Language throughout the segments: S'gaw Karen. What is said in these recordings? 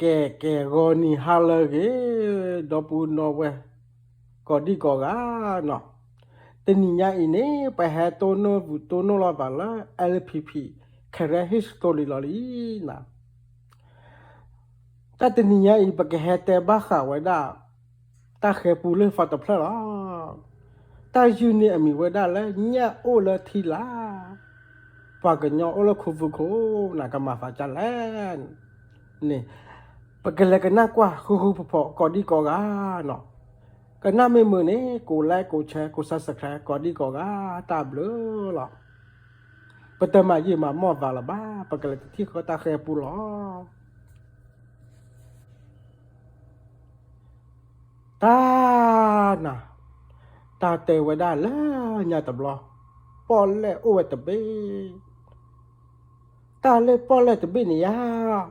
ကဲ ကဲ ဂီၤနံၤဟါလၢအဂ့ၤ ဒီပုၢ်ဝဲၢ် ကိးဒံကိးဂၤနီၤ, တနံၤညါအံၤန့ၣ် ပဟဲတိၢ်နီၣ်ဘူၣ်တိၢ်နီၣ်လီၤသးလၢ LPP Karen History လီၤလံနီၤ. တၢ်တနံၤညါအံၤ ပကဟဲတဲဘၣ်ဃးဝဲဒၣ် တၢ်ဃဲၤပူလၢသီတဖျၢၣ်လီၤ. တၢ်ယုၢ်န့ၢ်အမံၤဝဲဒၣ်လၢ ညၣ်အိၣ်လၢထံလာ်, ပှၤကညီအိၣ်လၢခိၣ်ဖုခိၣ်န့ၣ် ကမၤသးဒ်လဲၣ် န့ၣ်, ပကလဲၤကနၣ်ကွၢ်ဃူဃူဖိးဖိး ကိးဒံကိးဂၤနီၤ. ကနၣ်မ့ၢ်မုာ်န့ၣ် ကိး like ကိး share ကိး subscribe ကိးဒံကိးဂၤ တၢ်ဘျုးလီၤ. ပတမၤယံာ်မၤမီၢ်သးလၢၤဘၣ်, ပကလဲၤတထံၣ်ဃီတၢ်ဃဲၤပူလီၤ. တၢ်နၤ, တၢ်တဲဝဲဒၣ်လၢညါတဘျီ, ပီၣ်လဲၣ်အိၣ်ဝဲတဘ့ၣ်, တၢ်လၢပီၣ်လဲၣ်တဘ့ၣ်န့ၣ်ဧါ,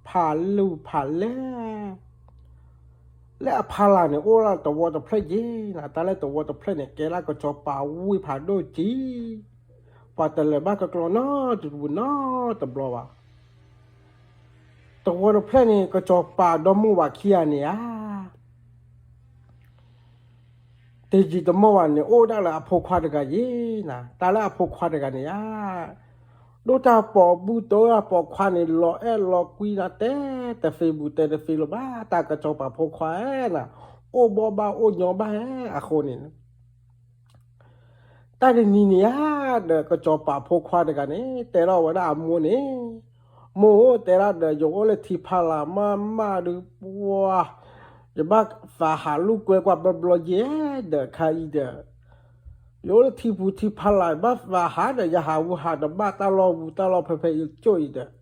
ဖးလူၤဖးလဲၢ်, လၢအဖီလာ်န့ၣ် အိၣ်ဒၣ်သဝီတဖျၢၣ်ယ့ၣ်နၤ, တၢ်လၢသဝီတဖျၢၣ်န့ၣ် ကဲဒၣ်ကစီၤပၤဝ့ၢ်ဖးဒိၣ်ကံ, ပှၤတလဲၤဘၣ်ကကျီနီတပူၤနီတဘျီဘၣ်. သဝီတဖျၢၣ်န့ၣ် ကစီၤပၤဒီမိၢ်ဝၤခံဂၤန့ၣ်ဧါ တယံာ်တမီၢ်ဘၣ်န့ၣ် အိၣ်ဒၣ်လၢအဖိခွါတဂၤယ့ၣ်နၤ, တၢ်လၢအဖိခွါတဂၤန့ၣ်ဧါ, ဒိၣ်တၢ်ပိာ်ဘုၣ်တိၢ်တၢ်ပိာ်ခွါန့ၣ် လီၤအဲၣ်လီၤကွံနၤ တဲတသ့ဘူးတဲတသ့လၢၤဘၣ်, တၢ်ကစီၤပၤဖိခွါဧါနၤ, အိၣ်ဘီဘၣ်အိၣ်ညီဘၣ်ဧါ အဃိန့ၣ် တၢ်တနံၤန့ၣ်ဧါ, ဒီးကစီၤပၤဖိခွါတဂၤန့ၣ် တဲထီၣ်ဝဲဒၣ်အမိၢ်န့ၣ်, မိၢ်ဧၢ တဲဒၣ်ဒီး ယအိၣ်လၢထံဖီလာ်မးမးဒုး ပှၤ ယဘၣ်သးဟးလိာ်ကွဲကွၢ်ဘျီဘျီယဲဒီး ခါအံၤဒီး ယအိၣ်လၢထံပူၤထံဖီလာ် ယဘၣ်သးဟးဒီး ယဟးဝူဟးတဘၣ်တၢ်လီၢ်ပူၤတၢ်လီၢ်ဖဲဖဲအံၤကၠိၣ်အံၤ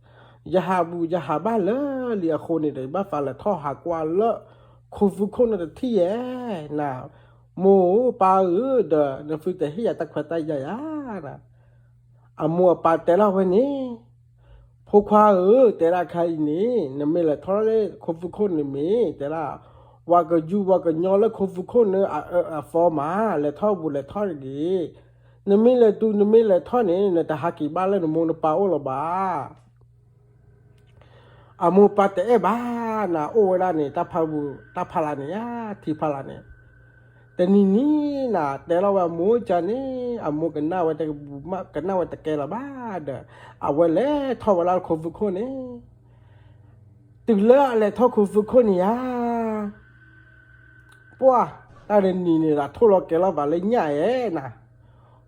ဒီး ယဟးဘူၣ်ယဟးဘၣ်လၢာ်လံအဃိန့ၣ်ဒီး ယဘၣ်သးလဲၤထီၣ်ဟးကွၢ်လၢ ခိၣ်ဖုခိၣ်န့ၣ်တထံၣ်ယဲနၤ, မိၢ်ဧၢပၢ်ဧၢ ဒီးနသုတဟ့ၣ်ယၤတၢ်ခွဲးတၢ်ယာ်ဧါ အမိၢ်အပၢ်တဲဒၣ်ဝဲန့ၣ်, ဖိခွါဧၢ တဲဒၣ်ခါအံၤန့ၣ် နမ့ၢ်လဲၤထီၣ်လၢခိၣ်ဖုခိၣ်န့ၣ်မ့ၢ် တဲဒၣ် ပှၤကယူၤပှၤကညီလၢခိၣ်ဖုခိၣ်န့ၣ်အအၢအသီမး လဲၤထီၣ်ဘူးလဲၤထီၣ်တဂ့ၤ, နမ့ၢ်လဲၤတုၤနမ့ၢ်လဲၤထီၣ်န့ၣ် နတဟးက့ၤဘၣ်လၢနမိၢ်နပၢ်အိၣ်လၢၤဘၣ် အမိၢ်ပၢ်တအဲၣ်ဘၣ်နၤ အိၣ်ဝဲဒၣ်န့ၣ် တၢ်ဖးဘူး တၢ်ဖီလာ်န့ၣ်ဧါ ထံဖီလာ်န့ၣ်, တနံၤနံၤနၤ တဲလီၤဝဲအမိၢ်ကန့ၣ် အမိၢ်ကနၣ်ဝဲတဘူးမး ကနၣ်ဝဲတကဲလၢၤဘၣ်ဒီး အဝဲလဲၤထီၣ်ဝဲဒၣ်လၢခိၣ်ဖုခိၣ်န့ၣ်, တုၤလၢအလဲၤထီၣ်ခိၣ်ဖုခိၣ်န့ၣ်ဧါ ပှၢ် တၢ်တနံၤန့ၣ်ဒီး ထိၣ်လီၤကဲၤလီၤသးလၢညၣ်ဧါနၤ,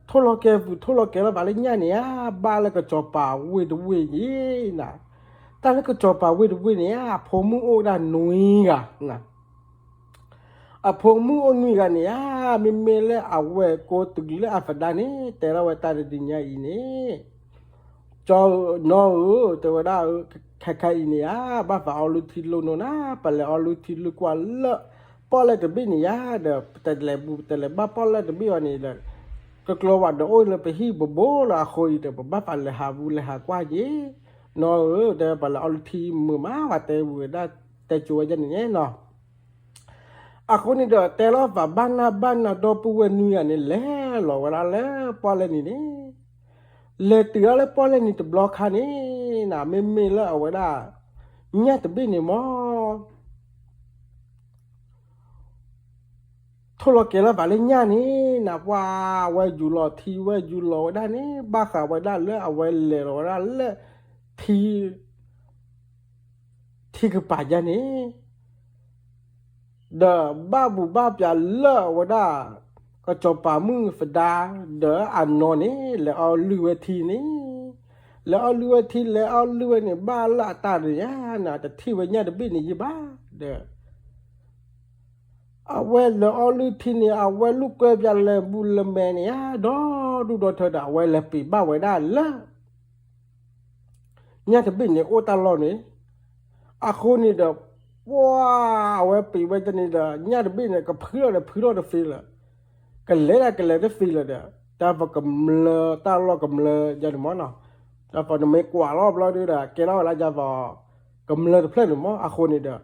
ထိၣ်လီၤကဲၤဘူးထိၣ်လီၤကဲၤလီၤသးလၢညၣ်န့ၣ်ဧါ ဘၣ်လၢကစီၤပၤဝ့ၢ်တဝ့ၢ်ယ့ၣ်နၤ, တၢ်လၢကစီၤပၤဝ့ၢ်တဝ့ၢ်န့ၣ်ဧါ အဖိမုၣ်အိၣ်ဒၣ်နွံဂၤနၤ အဖိမုၣ်အိၣ်နွံဂၤန့ၣ်ဧါ, မ့မ့ၢ်လၢအဝဲၢ်ကိးတုၤလၢအသဒါန့ၣ် တဲထီၣ်ဝဲတၢ်တနံၤညါအံၤန့ၣ်, ကၠီနီၢ်ဧၢ တဲဝဲဒၣ် ခဲခါအံၤန့ၣ်ဧါ ဘၣ်သးအီလုၢ်ထံလိၢ်နိနၤ ပလဲၤအီလုၢ်ထံလိၢ်ကွၢ်လၢ ပီၣ်လဲၣ်တဘ့ၣ်န့ၣ်ဧါ ဒီးပတလဲၤဘူး ပတလဲၤဘၣ်ပီၣ်လဲၣ်တဘ့ၣ်အီၤန့ၣ်ဒီး ကကျီဝဲဒီးအိၣ်လၢပဟံၣ်ဘိဘိလီၤအဃိအံၤဒီး ပဘၣ်သးလဲၤဟးဘူးလဲၤဟးကွၢ်ယ့ၣ်, နီၢ်ဧၢ တဲပလဲၤအီလုၢ်ထံမုာ်မး ပှၤတဲဝဲဒၣ် တဲကၠိဝဲဒၣ်န့ၣ်နီၤ အဃိန့ၣ်ဒီး တဲလီၤသးဘၣ်နၢ်ဘၣ်နၢ်ဒီပုၢ်ဝဲၢ်နွံဂၤန့ၣ် လဲၤလီၤဝဲဒၣ်လၢပီၣ်လဲၣ်နံၤန့ၣ်, လဲၤတုၤအီၤလၢပီၣ်လဲၣ်နံၤတဘျီခါန့ၣ်နၤ မ့မ့ၢ်လၢအဝဲဒၣ် ညၣ်တဘ့ၣ်န့ၣ်မး ထိၣ်လီၤကဲၤလီၤသးလၢညၣ်န့ၣ်နၤ ပှၤဝဲယူၤလီၤထံဝဲယူၤလီၤဝဲဒၣ်န့ၣ် ဘၣ်ဃးဝဲဒၣ်လၢအဝဲလဲၤလီၤဝဲဒၣ်လၢ ထံ ထံကပၤယါန့ၣ် ဒီးဘၣ်ဘူးဘၣ်ပၠးလၢအဝဲဒၣ် ကစီၤပၤမုၣ်သဒါ ဒီးအနီၢ်န့ၣ် လဲၤအီလုၢ်ဝဲထံန့ၣ်, လဲၤအီလုၢ်ဝဲထံ လဲၤအီလုၢ်ဝဲန့ၣ် ဘၣ်လၢအတၢ်တယါနၤ တထံၣ်ဝဲညၣ်တဘ့ၣ်န့ၣ်ယံာ်ဘၣ်ဒီး အဝဲလဲၤအီလုၢ်ထံန့ၣ် အဝဲလိာ်ကွဲပၠးလဲၤဘူးလဲၤမဲာ်န့ၣ်ဧါ ဒီဒူၣ်ဒီထၢဒီး အဝဲလဲၤပံးဘၣ်ဝဲဒၣ်လၢ ညၣ်တဘ့ၣ်န့ၣ်အိၣ်တၢ်လီၢ်န့ၣ်, အဃိန့ၣ်ဒီး ပှၤအဝဲပံးဝဲတန့ၣ်ဒီး ညၣ်တဘ့ၣ်န့ၣ် ကဖုထီၣ်ဒီးဖုထီၣ်တသ့လၢၤ, ကလဲၤဒၣ်ကလဲၤတသ့လၢၤဒီး တၢ်ပကမျၢၢ်တၢ်လီၢ်ကမျၢၢ်ယါန့ၣ်မးနီၤ, တၢ်ပနမ့ၢ်ကွၢ်လီၤဘျီဒုဒီး ကဲထီၣ်ဝဲဒၣ်ယါပီၤ ကမျၢၢ်တဖျၢၣ်န့ၣ်မး အဃိန့ၣ်ဒီး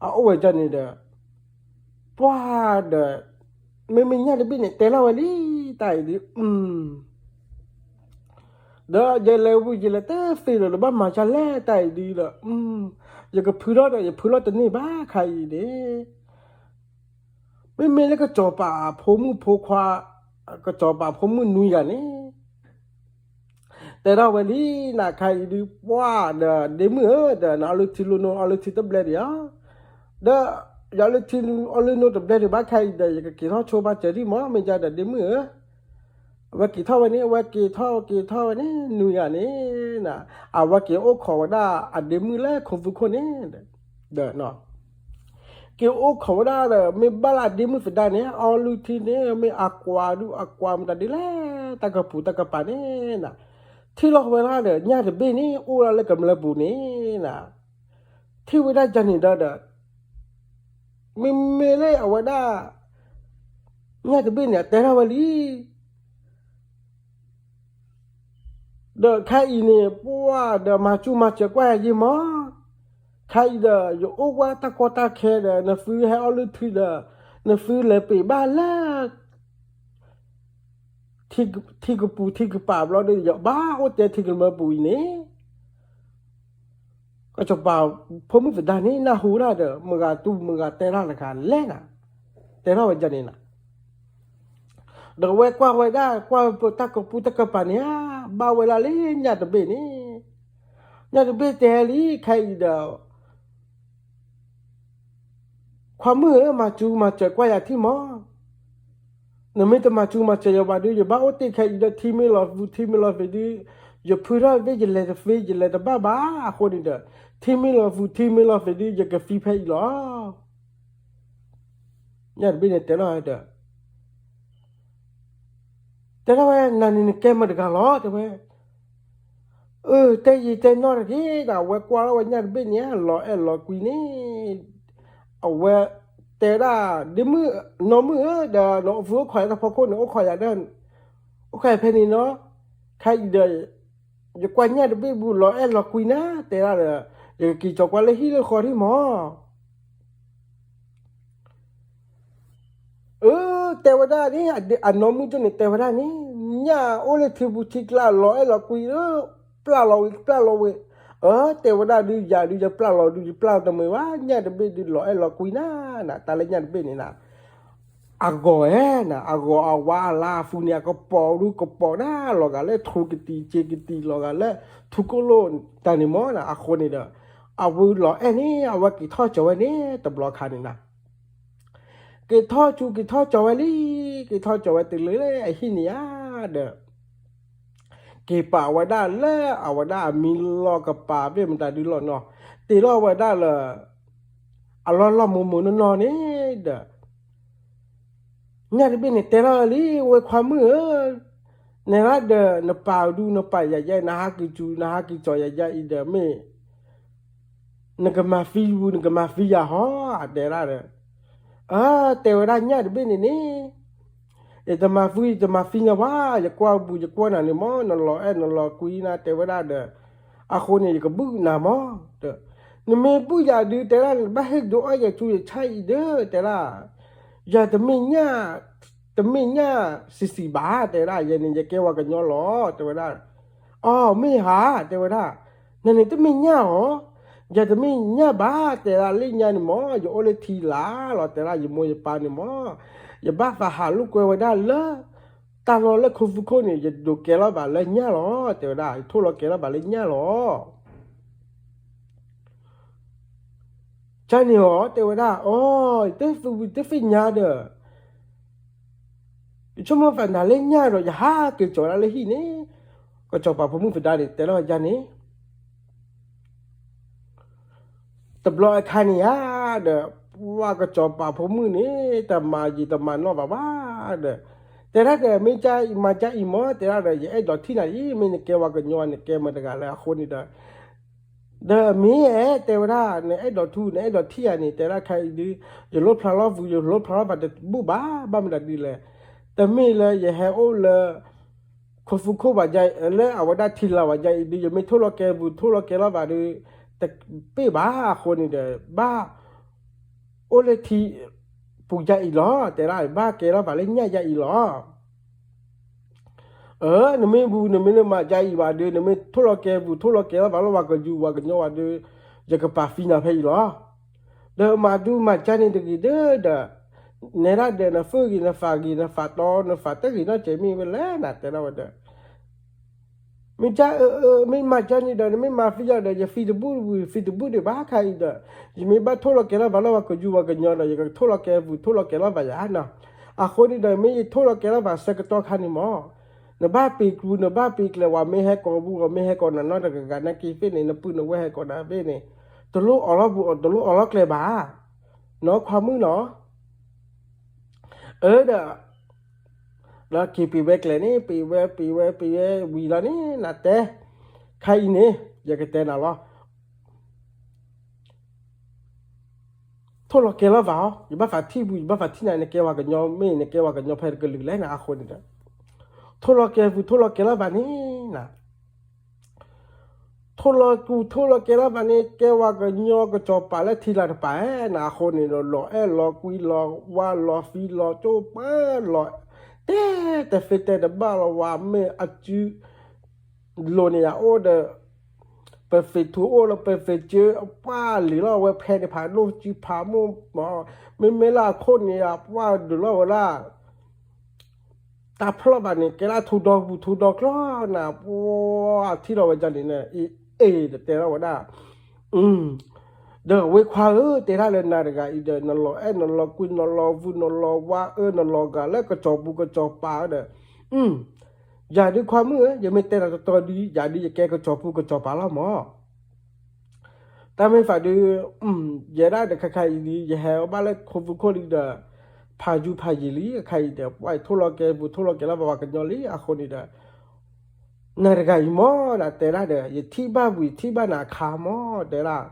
အအိၣ်ဝဲဒၣ်န့ၣ်ဒီး ပှၤဒီး မ့မ့ၢ်ညၣ်တဘ့ၣ်န့ၣ် တဲလီၤဝဲလံ တၢ်အံၤဒု ဒီးယလဲၤဝံၤယလဲၤတသ့လၢၤ လၢဘၣ်မၤဒ်လဲၣ်တၢ်အံၤဒုဒီး ယကဖုထီၣ်ဒီး ယဖုထီၣ်တန့ၢ်ဘၣ်ခါအံၤန့ၣ်, မ့မ့ၢ်လၢကစီၤပၤဖိမုၣ်ဖိခွါ, ကစီၤပၤဖိမုၣ်နွံဂၤန့ၣ် တဲထီၣ်ဝဲလံ, နခါအံၤဒုး ပှၢ်ဒီး ဒ့မုၣ်ဧၢ, ဒီးနအီလုၢ်ထံလိၢ်နိအီလုၢ်ထံတဘျဲဒံးဧါ, ဒီး ယအီလုၢ်ထံအီလုၢ်နိတဘျဲဒံးဘၣ်ခါအံၤဒီး ယကက့ၤထီၣ်ဆိဘၣ်စၢၤဒံးမး မ့ၢ်ဒ်ဒီး ဒ့မုၣ်ဧၢ. အဝဲက့ၤထီၣ်ဝဲန့ၣ် အဝဲက့ၤထီၣ်က့ၤထီၣ်ဝဲန့ၣ် နွံဂၤန့ၣ်, အဝဲက့ၤအိၣ်ခိးဝဲဒၣ်အဒ့မုၣ်လၢခိၣ်သူခိၣ်န့ၣ်, ဒီး က့ၤအိၣ်ခိးဝဲဒၣ်ဒီး မ့ၢ်ဘၣ်လၢအဒ့မုၣ်သဒါန့ၣ် အီလုၢ်ထံန့ၣ် မ့ၢ်အကွၢ်ဒုးအကွၢ်မတၤဒ်လဲၣ် တၢ်ကပူၤတၢ်ကပၤန့ၣ်, ထံၣ်လီၤဝဲဒၣ်ဒီး ညၣ်တဘ့ၣ်န့ၣ် အိၣ်ဒၣ်လၢကမျၢၢ်ပူၤန့ၣ်, ထံၣ်ဝဲဒၣ်ယၤန့ၣ်ဒီး မ့မ့ၢ်လၢအဝဲဒၣ် ညၣ်တဘ့ၣ်န့ၣ် အတဲထီၣ်ဝဲလံ ဒီးခဲအံၤန့ၣ် ပှၢ်ဒီးမၤစူၤမၤစၢၤကွၢ်ယၤယ့မး, ခဲအံၤဒီး ယအိၣ်ဝဲတၢ်ကီတၢ်ခဲဒီး နသုဟဲအီလုၢ်ထံဒီး နသုလဲၤပံးဘၣ်လၢ ထံကပူၤထံကပၤဘျီဒီး ယဘၣ်အိၣ်တဲထံကမျၢၢ်ပူၤအံၤန့ၣ် ကစီၤပၤဖိမုၣ်သဒါန့ၣ် နၢ်ဟူဒၣ်ဒီး မုၢ်ဂၤတူၢ်မုၢ်ဂၤတဲဒၣ်တဂၤလဲၣ်နၤ, တဲထီၣ်ဝဲဒ်န့ၣ်နၤ, ဒီးအဝဲကွၢ်ဝဲဒၣ် ကွၢ်တၢ်ကပူၤတၢ်ကပၤန့ၣ်ဧါ, ဘၣ်ဝဲဒၣ်လၢညၣ်တဘ့ၣ်န့ၣ်, ညၣ်တဘ့ၣ်တဲလံခဲအံၤဒီး ခွါမုၣ်ဧၢ, မၤစူၤမၤစၢၤကွၢ်ယၤထံၣ်မး, နမ့ၢ်တမၤစူၤမၤစၢၤယၤဘၣ်ဒီး ယဘၣ်အိၣ်တ့ၢ်ခဲအံၤဒီး ထံမ့ၢ်လီၤပူၤ ထံမ့ၢ်လီၤသ့းဒီး ယဖုထီၣ်သ့ၣ် ယလဲၤတသ့ ယလဲၤတဘၣ်ဘၣ်အဃိန့ၣ်ဒီး ထံမ့ၢ်လီၤပူၤ ထံမ့ၢ်လီၤသ့းဒီး ယကသံဖဲအံၤလီၤ. ညၣ်တဘ့ၣ်န့ၣ်တဲထီၣ်ဒီး တဲထီၣ်ဝဲ နၤန့ၣ်နကဲမတၤတဂၤလီၤ တဲဝဲ, အၢ တဲယံာ်တဲနီၢ်တဂ့ၤဒီး အဝဲကွၢ်ထီၣ်ဝဲညၣ်တဘ့ၣ်န့ၣ် လီၤအဲၣ်လီၤကွံန့ၣ်, အဝဲတဲဒၣ် ဒ့မုၣ် နီၢ်မုၣ်ဧၢ, ဒီးနအိၣ်ဖုအိၣ်ခီၣ်ယၤတၢ်ဖီခိၣ်န့ၣ် အိၣ်ခီၣ်ယၤဒီး အိၣ်ခီၣ်ယၤဖဲန့ၣ်နီၤ, ခဲအံၤဒီး ယကွၢ်ညၣ်တဘ့ၣ်ဘူး လီၤအဲၣ်လီၤကွံနၤ တဲဒၣ်ဒီး ယကက့ၤကၠီၤကွၢ်လၢဟံၣ်လၢဃီထံၣ်မး အၢ တဲဝဲဒၣ်န့ၣ် အနီၢ်မုၣ်ကၠိန့ၣ် တဲဝဲဒၣ်န့ၣ် ညၣ်အိၣ်လၢထံပူၤထံကျါ လီၤအဲၣ်လီၤကွံ ပျၢ်လီၤဝံၤ ပျၢ်လီၤဝံၤ, အၢ တဲဝဲဒၣ်ဒုး ယၤဒုး ယပျၢ်လီၤဒုး ယပျၢ်တမုာ်ဘၣ် ညၣ်တဘ့ၣ်ဒုး လီၤအဲၣ်လီၤကွံနၤ, နတၢ်လၢညၣ်တဘ့ၣ်န့ၣ်နၤ အဂီၤဧဲနၤ အဂီၤအဝါအလါအသူန့ၣ် အကပီၤဒုးကပီၤဒၣ်လီၤဂာ်လၢ ထူကတံၤစ့ကတံၤလီၤဂာ်လၢ ထူကိၣ်လိၣ်တၢ်န့ၣ်မးနၤ, အဃိန့ၣ်ဒီး အဝဲလီၤအဲၣ်န့ၣ် အဝဲက့ၤထီၣ်ကၠီၤဝဲန့ၣ် တဘျီခါန့ၣ်နၤ က့ၤထီၣ်ကၠီၤ က့ၤထီၣ်ကၠီၤဝဲလံ, က့ၤထီၣ်ကၠီၤဝဲတုၤလၢအဟံၣ်န့ၣ်ဧါဒီး က့ၤပာ်ဝဲဒၣ်လၢအဝဲဒၣ်အမံၤလီၢ်ကပၤ ဘ့ၣ်မတၤဒုးလီၤနီၤ, တ့ၢ်လီၤဝဲဒၣ်လၢ အလီၢ်လီၢ်မုၢ်မုၢ်နီၢ်နီၢ်န့ၣ်ဒီး ညၣ်တဘ့ၣ်န့ၣ်တဲထီၣ်လံ ဝဲခွါမုၣ်ဧၢ, နဲဒၣ်ဒီး နပာ်ဒူနပာ်ယၤယဲ နဟးက့ၤစူၤ နဟးက့ၤကၠီၤယၤယဲအံၤဒီး မ့ၢ် နကမၤသံပူၤ နကမၤသံယၤဟီ အတဲဒၣ်ဒီး အ တဲဝဲဒၣ်ညၣ်တဘ့ၣ်န့ၣ်န့ၣ် ယတမၤသံ ယတမၤသံနၤဘၣ် ယကွၢ်ပူၤ ယကွၢ်နၤန့ၣ်မး နလီၤအဲၣ်နလီၤကွံနၤ တဲဝဲဒၣ်ဒီး အဃိန့ၣ် ယကဘုၣ်နၤမး ဒီး နမ့ၢ်ဘုၣ်ယၤဒုး တဲဒၣ် နဘၣ်ဟ့ၣ်ဒုးအီၣ်ယၤဆူယဆၣ်အံၤဒီး တဲဒၣ် ယၤတမ့ၢ်ညၣ် တမ့ၢ်ညၣ်စံးစံးဘၣ် တဲဝဲဒၣ် ယဲန့ၣ် ယကဲဝဲကညီလီၤ တဲဝဲဒၣ် အီ မ့ၢ်ဧါ တဲဝဲဒၣ် နန့ၣ်တမ့ၢ်ညၣ်ဧါ ယၤတမ့ၢ်ညၣ်ဘၣ် တဲဒၣ် လၢညါန့ၣ်မး ယအိၣ်လၢထံလၢ်လီၤ တဲဒၣ် ယမိၢ်ယပၢ်န့ၣ်မး ယဘၣ်သးဟးလိာ်ကွဲဝဲဒၣ်လၢ တၢ်လီၢ်လၢခိသူခိၣ်န့ၣ် ယဒိးကဲလီၤဘၣ်လၢညၣ်လီၤ တဲဝဲဒၣ် ယထိၣ်လီၤကဲလီၤဘၣ်လၢညၣ်လီၤ ကန့ၣ်အီၤ တဲဝဲဒၣ် အီ ယတသ့ၣ်ညါဒီး ယဆိကမိၣ်သးနၤလၢညၣ်ဒီး ယဟးက့ၤကၠီၤဒၣ်လၢဟံၣ်န့ၣ် ကစီၤပၤဖိမုၣ်သဒါန့ၣ် တဲလီၤယၤန့ၣ် တဘျီအခါန့ၣ်ဧါဒီး ပှၢ်ကစီၤပၤဖိမုၣ်န့ၣ် တမၤယံာ်တမၤနီၢ်ဘၣ်ဘၣ်ဒီး တဲဒၣ်ဒီး မ့ၢ်ကမၤကါအံၤမး တဲဒၣ်ဒီး ယအဲၣ်ဒိးထံၣ်နၤအံၤ မ့ၢ်နကဲဝဲကညီ နကဲမတၤတဂၤလၢအဃိန့ၣ်ဒီး ဒီးမ့ၢ်အဲ တဲဝဲဒၣ် နအဲၣ်ဒိးထူ နအဲၣ်ဒိးထံၣ်ယၤန့ၣ် တဲဒၣ်ခဲအံၤဒုး ယလိၣ်ဖျါလီၤပူၤ ယလိၣ်ဖျါလီၤဘၣ်တဘူၣ်ဘၣ် ဘၣ်မတၤဒ်လဲၣ် တမ့ၢ်လၢယဟဲအိၣ်လၢ ခိသူခိၣ်ဘၣ်ယါ လၢအဝဲဒၣ်ထံလၢ်ဘၣ်ယါအံၤဒုး ယမ့ၢ်ထိၣ်လီၤကဲပူၤ ထိၣ်လီၤကဲလီၤဘၣ်ဒီး တပ့ၢ်ဘၣ်အဃိန့ၣ်ဒီး ဘၣ်အိၣ်လၢထံပူၤယါအံၤလီၤ တဲဒၣ် ဘၣ်ကဲလီၤဘၣ်လၢညၣ်ယါအံၤလီၤ အၢ နမ့ၢ်ပူၤ နမ့ၢ်လၢမၤယါအံၤဘၣ်ဒီး နမ့ၢ်ထိၣ်လီၤကဲပူၤ ထိၣ်လီၤကဲလီၤဘၣ်လၢပှၤကယူၤပှၤကညီဘၣ်ဒီး ယကပာ်သံနၤဖဲအံၤလီၤ. ဒီးမၤဒူမၤကၢန့ၣ်တဂ့ၤဒီး, နဲဒၣ်ဒီးနဃုဂ့ၤနဃုဂ့ၤ နဃုတီ နဃုတဂ့ၤနီတစဲးမ့ၢ်ဝဲလဲၣ် နတဲဒၣ်ဝဲဒီး မ့ၢ်ကၢ, မ့ၢ်မၤကၢန့ၣ်ဒီး နမ့ၢ်မၤသံယၤဒီး ယသံတဘူၣ်တဘူၣ် သံတဘူၣ်ဒံးဘၣ်ခါအံၤဒီး, ယမ့ၢ်ဘၣ်ထိၣ်လီၤကဲၤလီၤဘၣ်လၢပှၤကယူၤပှၤကညီဒီး ယကထိၣ်လီၤကဲၤလီၤပှၤ ထိၣ်လီၤကဲၤလီၤဘၣ်ယၤနီၤ. အဃိန့ၣ်ဒီး မ့ၢ်ယထိၣ်လီၤကဲၤလီၤဘၣ်ဆၢကတီၢ်ခါန့ၣ်မၢ်, နဘၣ်ပ့ၤကျူ နဘၣ်ပ့ၤကျဲၤ ပှၤမ့ၢ်ဟဲကိးပူၤ ပှၤမ့ၢ်ဟဲကိးနၤနီတဂၤဂၤနာ်က့သ့ၣ်န့ၣ် နပုၢ်နဝဲၢ်ဟဲကိးနၤသ့ၣ်န့ၣ်, တလိၣ်အီၣ်လီၤပူၤ တလိၣ်အီၣ်လီၤကျဲၤဘၣ်, နီၢ်ခွါမုၣ်နီၤ. အၢဒီး လၢက့ၤပ့ၤဝဲကျဲန့ၣ် ပ့ၤဝဲ ပ့ၤဝဲ ပ့ၤဝဲဝံၤလီၤန့ၣ် နတဲ, ခဲအံၤန့ၣ် ယကတဲနၤလီၤ. ထိၣ်လီၤကဲၤလီၤဘၣ်အီၤ, ယဘၣ်သးထံၣ်ပူၤ ယဘၣ်သးထံၣ်နၤ နကဲပှၤကညီမ့ၢ် နကဲပှၤကညီဖဲတကလုာ်လဲၣ်နၤအဃိန့ၣ်ဒီး, ထိၣ်လီၤကဲၤပူၤ ထိၣ်လီၤကဲၤလီၤဘၣ်န့ၣ်နၤ ထိၣ်လီၤပူၤ ထိၣ်လီၤကဲၤလီၤဘၣ်န့ၣ် ကဲပှၤကညီကစီၤပၤလၢထံလာ်တပၤဧါ နၤအဃိန့ၣ်ဒီး လီၤအဲၣ်လီၤကွံလီၤဝါလီၤသံလီၤကၠိပၢလီၤ, တဲတသ့တဲတဘၣ်လီၤ ဝါမ့ၢ်အစု လိၤန့ၣ်ယၤအိၣ်ဒီး ပသ့ၣ်ထူအိၣ်လၢပသ့ၣ်ကၢ ပှၢ်လံၤလီၤ အဝဲဖဲန့ၣ်ဖးဒိၣ်စုဖးမိၢ်မး, မ့မ့ၢ်လၢအခိၣ်န့ၣ်ယၤ ပှၢ်ဒုးလီၤဝဲဒၣ် တၢ်ဖျီၣ်ဘၣ်န့ၣ် ကဲဒၣ်ထူဒီပူၤထူဒီကျီနၤ, ပှၤထံၣ်လီၤဝဲဒၣ်န့ၣ် အ့ၣ် တတဲထီၣ်ဝဲဒၣ်, ဒီးဝဲခွါဧၢ တဲဒၣ်လၢနၤတဂၤအံၤဒီး နလီၤအဲၣ်နလီၤကွံ နလီၤဝူ နလီၤဝါအၢ နလီၤဂာ်လၢကစီၤပူၤကစီၤပၤဒီး, ယၤဒုးခွါမုၣ်ဧၢ ယမ့ၢ်တဲနၤတတီဒုး ယၤဒုးယကဲကစီၤပူၤကစီၤပၤလီၤမး တၢ်မ့ၢ်သးဒုး, ယဲဒၣ်ဒီးခဲခါအံၤဒုး ယဟဲဘၣ်လၢခိၣ်ဖူခိၣ်လံဒီး, ဖးယူဖးယံာ်လံ အခါအံၤဒီး ပှၤထိၣ်လီၤကဲၤပူၤ ထိၣ်လီၤကဲၤလီၤဘၣ်ပှၤကညီလံ အဃိန့ၣ်ဒီး, နၤတဂၤအံၤမး နတဲဒၣ်ဒီး ယထံၣ်ဘၣ်ပူၤ ယထံၣ်ဘၣ်နၤအခါမး တဲဒၣ်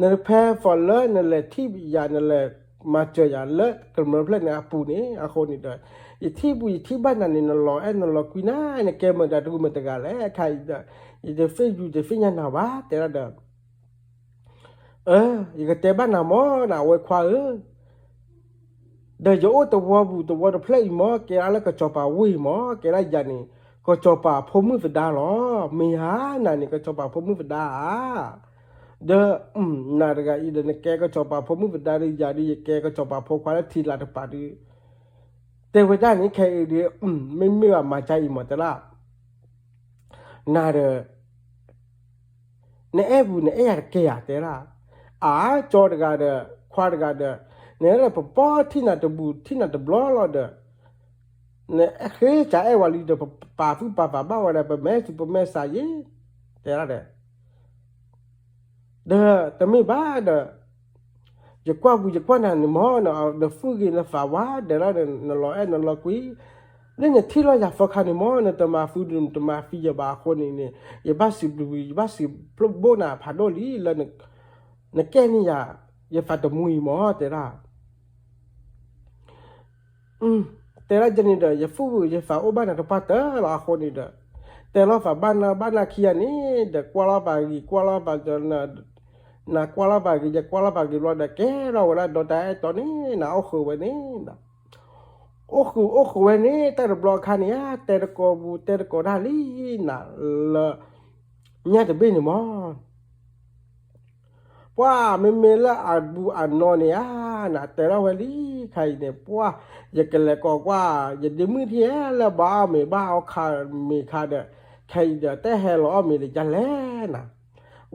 နဖဲ for လၢနလဲၤထံၣ်ယၤ နလဲၤမၤစၢၤယၤလၢကမျၢၢ်ဖျၢၣ်န့ၣ်အပူၤန့ၣ် အဃိန့ၣ်ဒီး, ယထံၣ်ပူၤ ယထံၣ်ဘၣ်နၤန့ၣ် နလီၤအဲၣ်နလီၤကွံနၤ နကဲမတၤတဂၤမတၤတဂၤလဲၣ် အခါအံၤဒီး, ယတသ့ၣ်ယူၤတသ့ၣ်ညါနၤဘၣ် တဲဒၣ်ဒီး, ယကတဲဘၣ်နၤမး နဝဲခွါဧၢ ဒီးယအိၣ်တဝီပူၤ တဝီတဖျၢၣ်အံၤမး ကဲဒၣ်လၢကစီၤပၤဝ့ၢ်မး ကဲဒၣ်ယၤန့ၣ် ကစီၤပၤဖိမုၣ်သဒါလီၤ. မ့ၢ်ဧါ နၤန့ၣ် ကစီၤပၤဖိမုၣ်သဒါဧါ. ဒီး နၤတဂၤအံၤဒီး နကဲကစီၤပၤဖိမုၣ်သဒါဒီး ယၤဒီး ယကဲကစီၤပၤဖိခွါလၢထံလာ်တပၤဒီး တဲဝဲဒၣ်န့ၣ် ခဲအံၤဒီး မ့မ့ၢ်ဘၣ်မၤကါအံၤမး တဲဒၣ် နၤဒီး နအဲၣ်ပူၤ နအဲၣ်ယၤတကဲယၤ တဲဒၣ်. အါ ကၠီတဂၤဒီး ခွါတဂၤဒီး နအဲၣ်လၢ ပပီထံၣ်နၤတဘူၣ် ထံၣ်နၤတဘျီလီၤဒီး နဃ့စးအဲၣ်ဝဲလံဒီး ပပာ်သူၣ်ပာ်သးဘၣ်ဝဲဒၣ် ပမဲာ်သူၣ်ပမဲာ်သးယ့ၢ် တဲဒၣ်ဒီး ဒီးတမ့ၢ်ဘၣ်ဒီး ယကွၢ်ပူၤယကွၢ်နၤန့ၣ်မး နသူၣ်ဂ့ၤနသးဝါ တဲဒၣ်ဒီး နလီၤအဲၣ်နလီၤကွံ လၢနထံၣ်လီၤယၤသီခါန့ၣ်မး နတမၤသူၣ်ဒုး နတမၤသံယဘၣ်အဃိန့ၣ်န့ၣ် ယဘၣ်စံးဘျုး ယဘၣ်စံးဘျုးဘိၣ်နၤဖးဒိၣ်လံ လၢနကဲန့ၢ်ယၤ ယသးတမှံအံၤမး တဲဒၣ် တဲဒၣ်ယဲန့ၣ်ဒီး ယသူၣ်ယသးအိၣ်ဘၣ်နၤတပှၢ်တၢၢ်လီၤအဃိန့ၣ်ဒီး တဲလီၤသးဘၣ်နၤဘၣ်နၤခံဂၤန့ၣ်ဒီး ကွၢ်လီၤသးဂ့ၤ ကွၢ်လီၤသး နကွၢ်လီၤသးဂ့ၤ ယကွၢ်လီၤသးဂ့ၤဘျီဒီး ကဲထီၣ်ဝဲဒၣ်ဒီတၢ်အဲၣ်တီန့ၣ် နအိၣ်ဃုာ်ဝဲန့ၣ် အိၣ်ဃုာ်အိၣ်ဃုာ်ဝဲန့ၣ် တၢ်တဘျီအခါန့ၣ် တဲတကိးပူၤတဲတကိးတၢ်လံနၤလၢ ညၣ်တဘ့ၣ်န့ၣ်မး ပှၢ်မ့မ့ၢ်လၢအဘူးအနီၢ်န့ၣ်ဧါ နတဲထီၣ်ဝဲလံ ခဲအံၤန့ၣ် ပှၢ် ယကလဲၤကိးကွၢ် ယဒ့မုၣ်ထံဧါ လၢဘၣ်အီၣ်မ့ၤဘၣ်အီၣ်ခါမ့ၤခါဒီး ခဲအံၤဒီး တဟဲလီၤအီၣ်မ့ၤလၢယလဲၣ်နၤ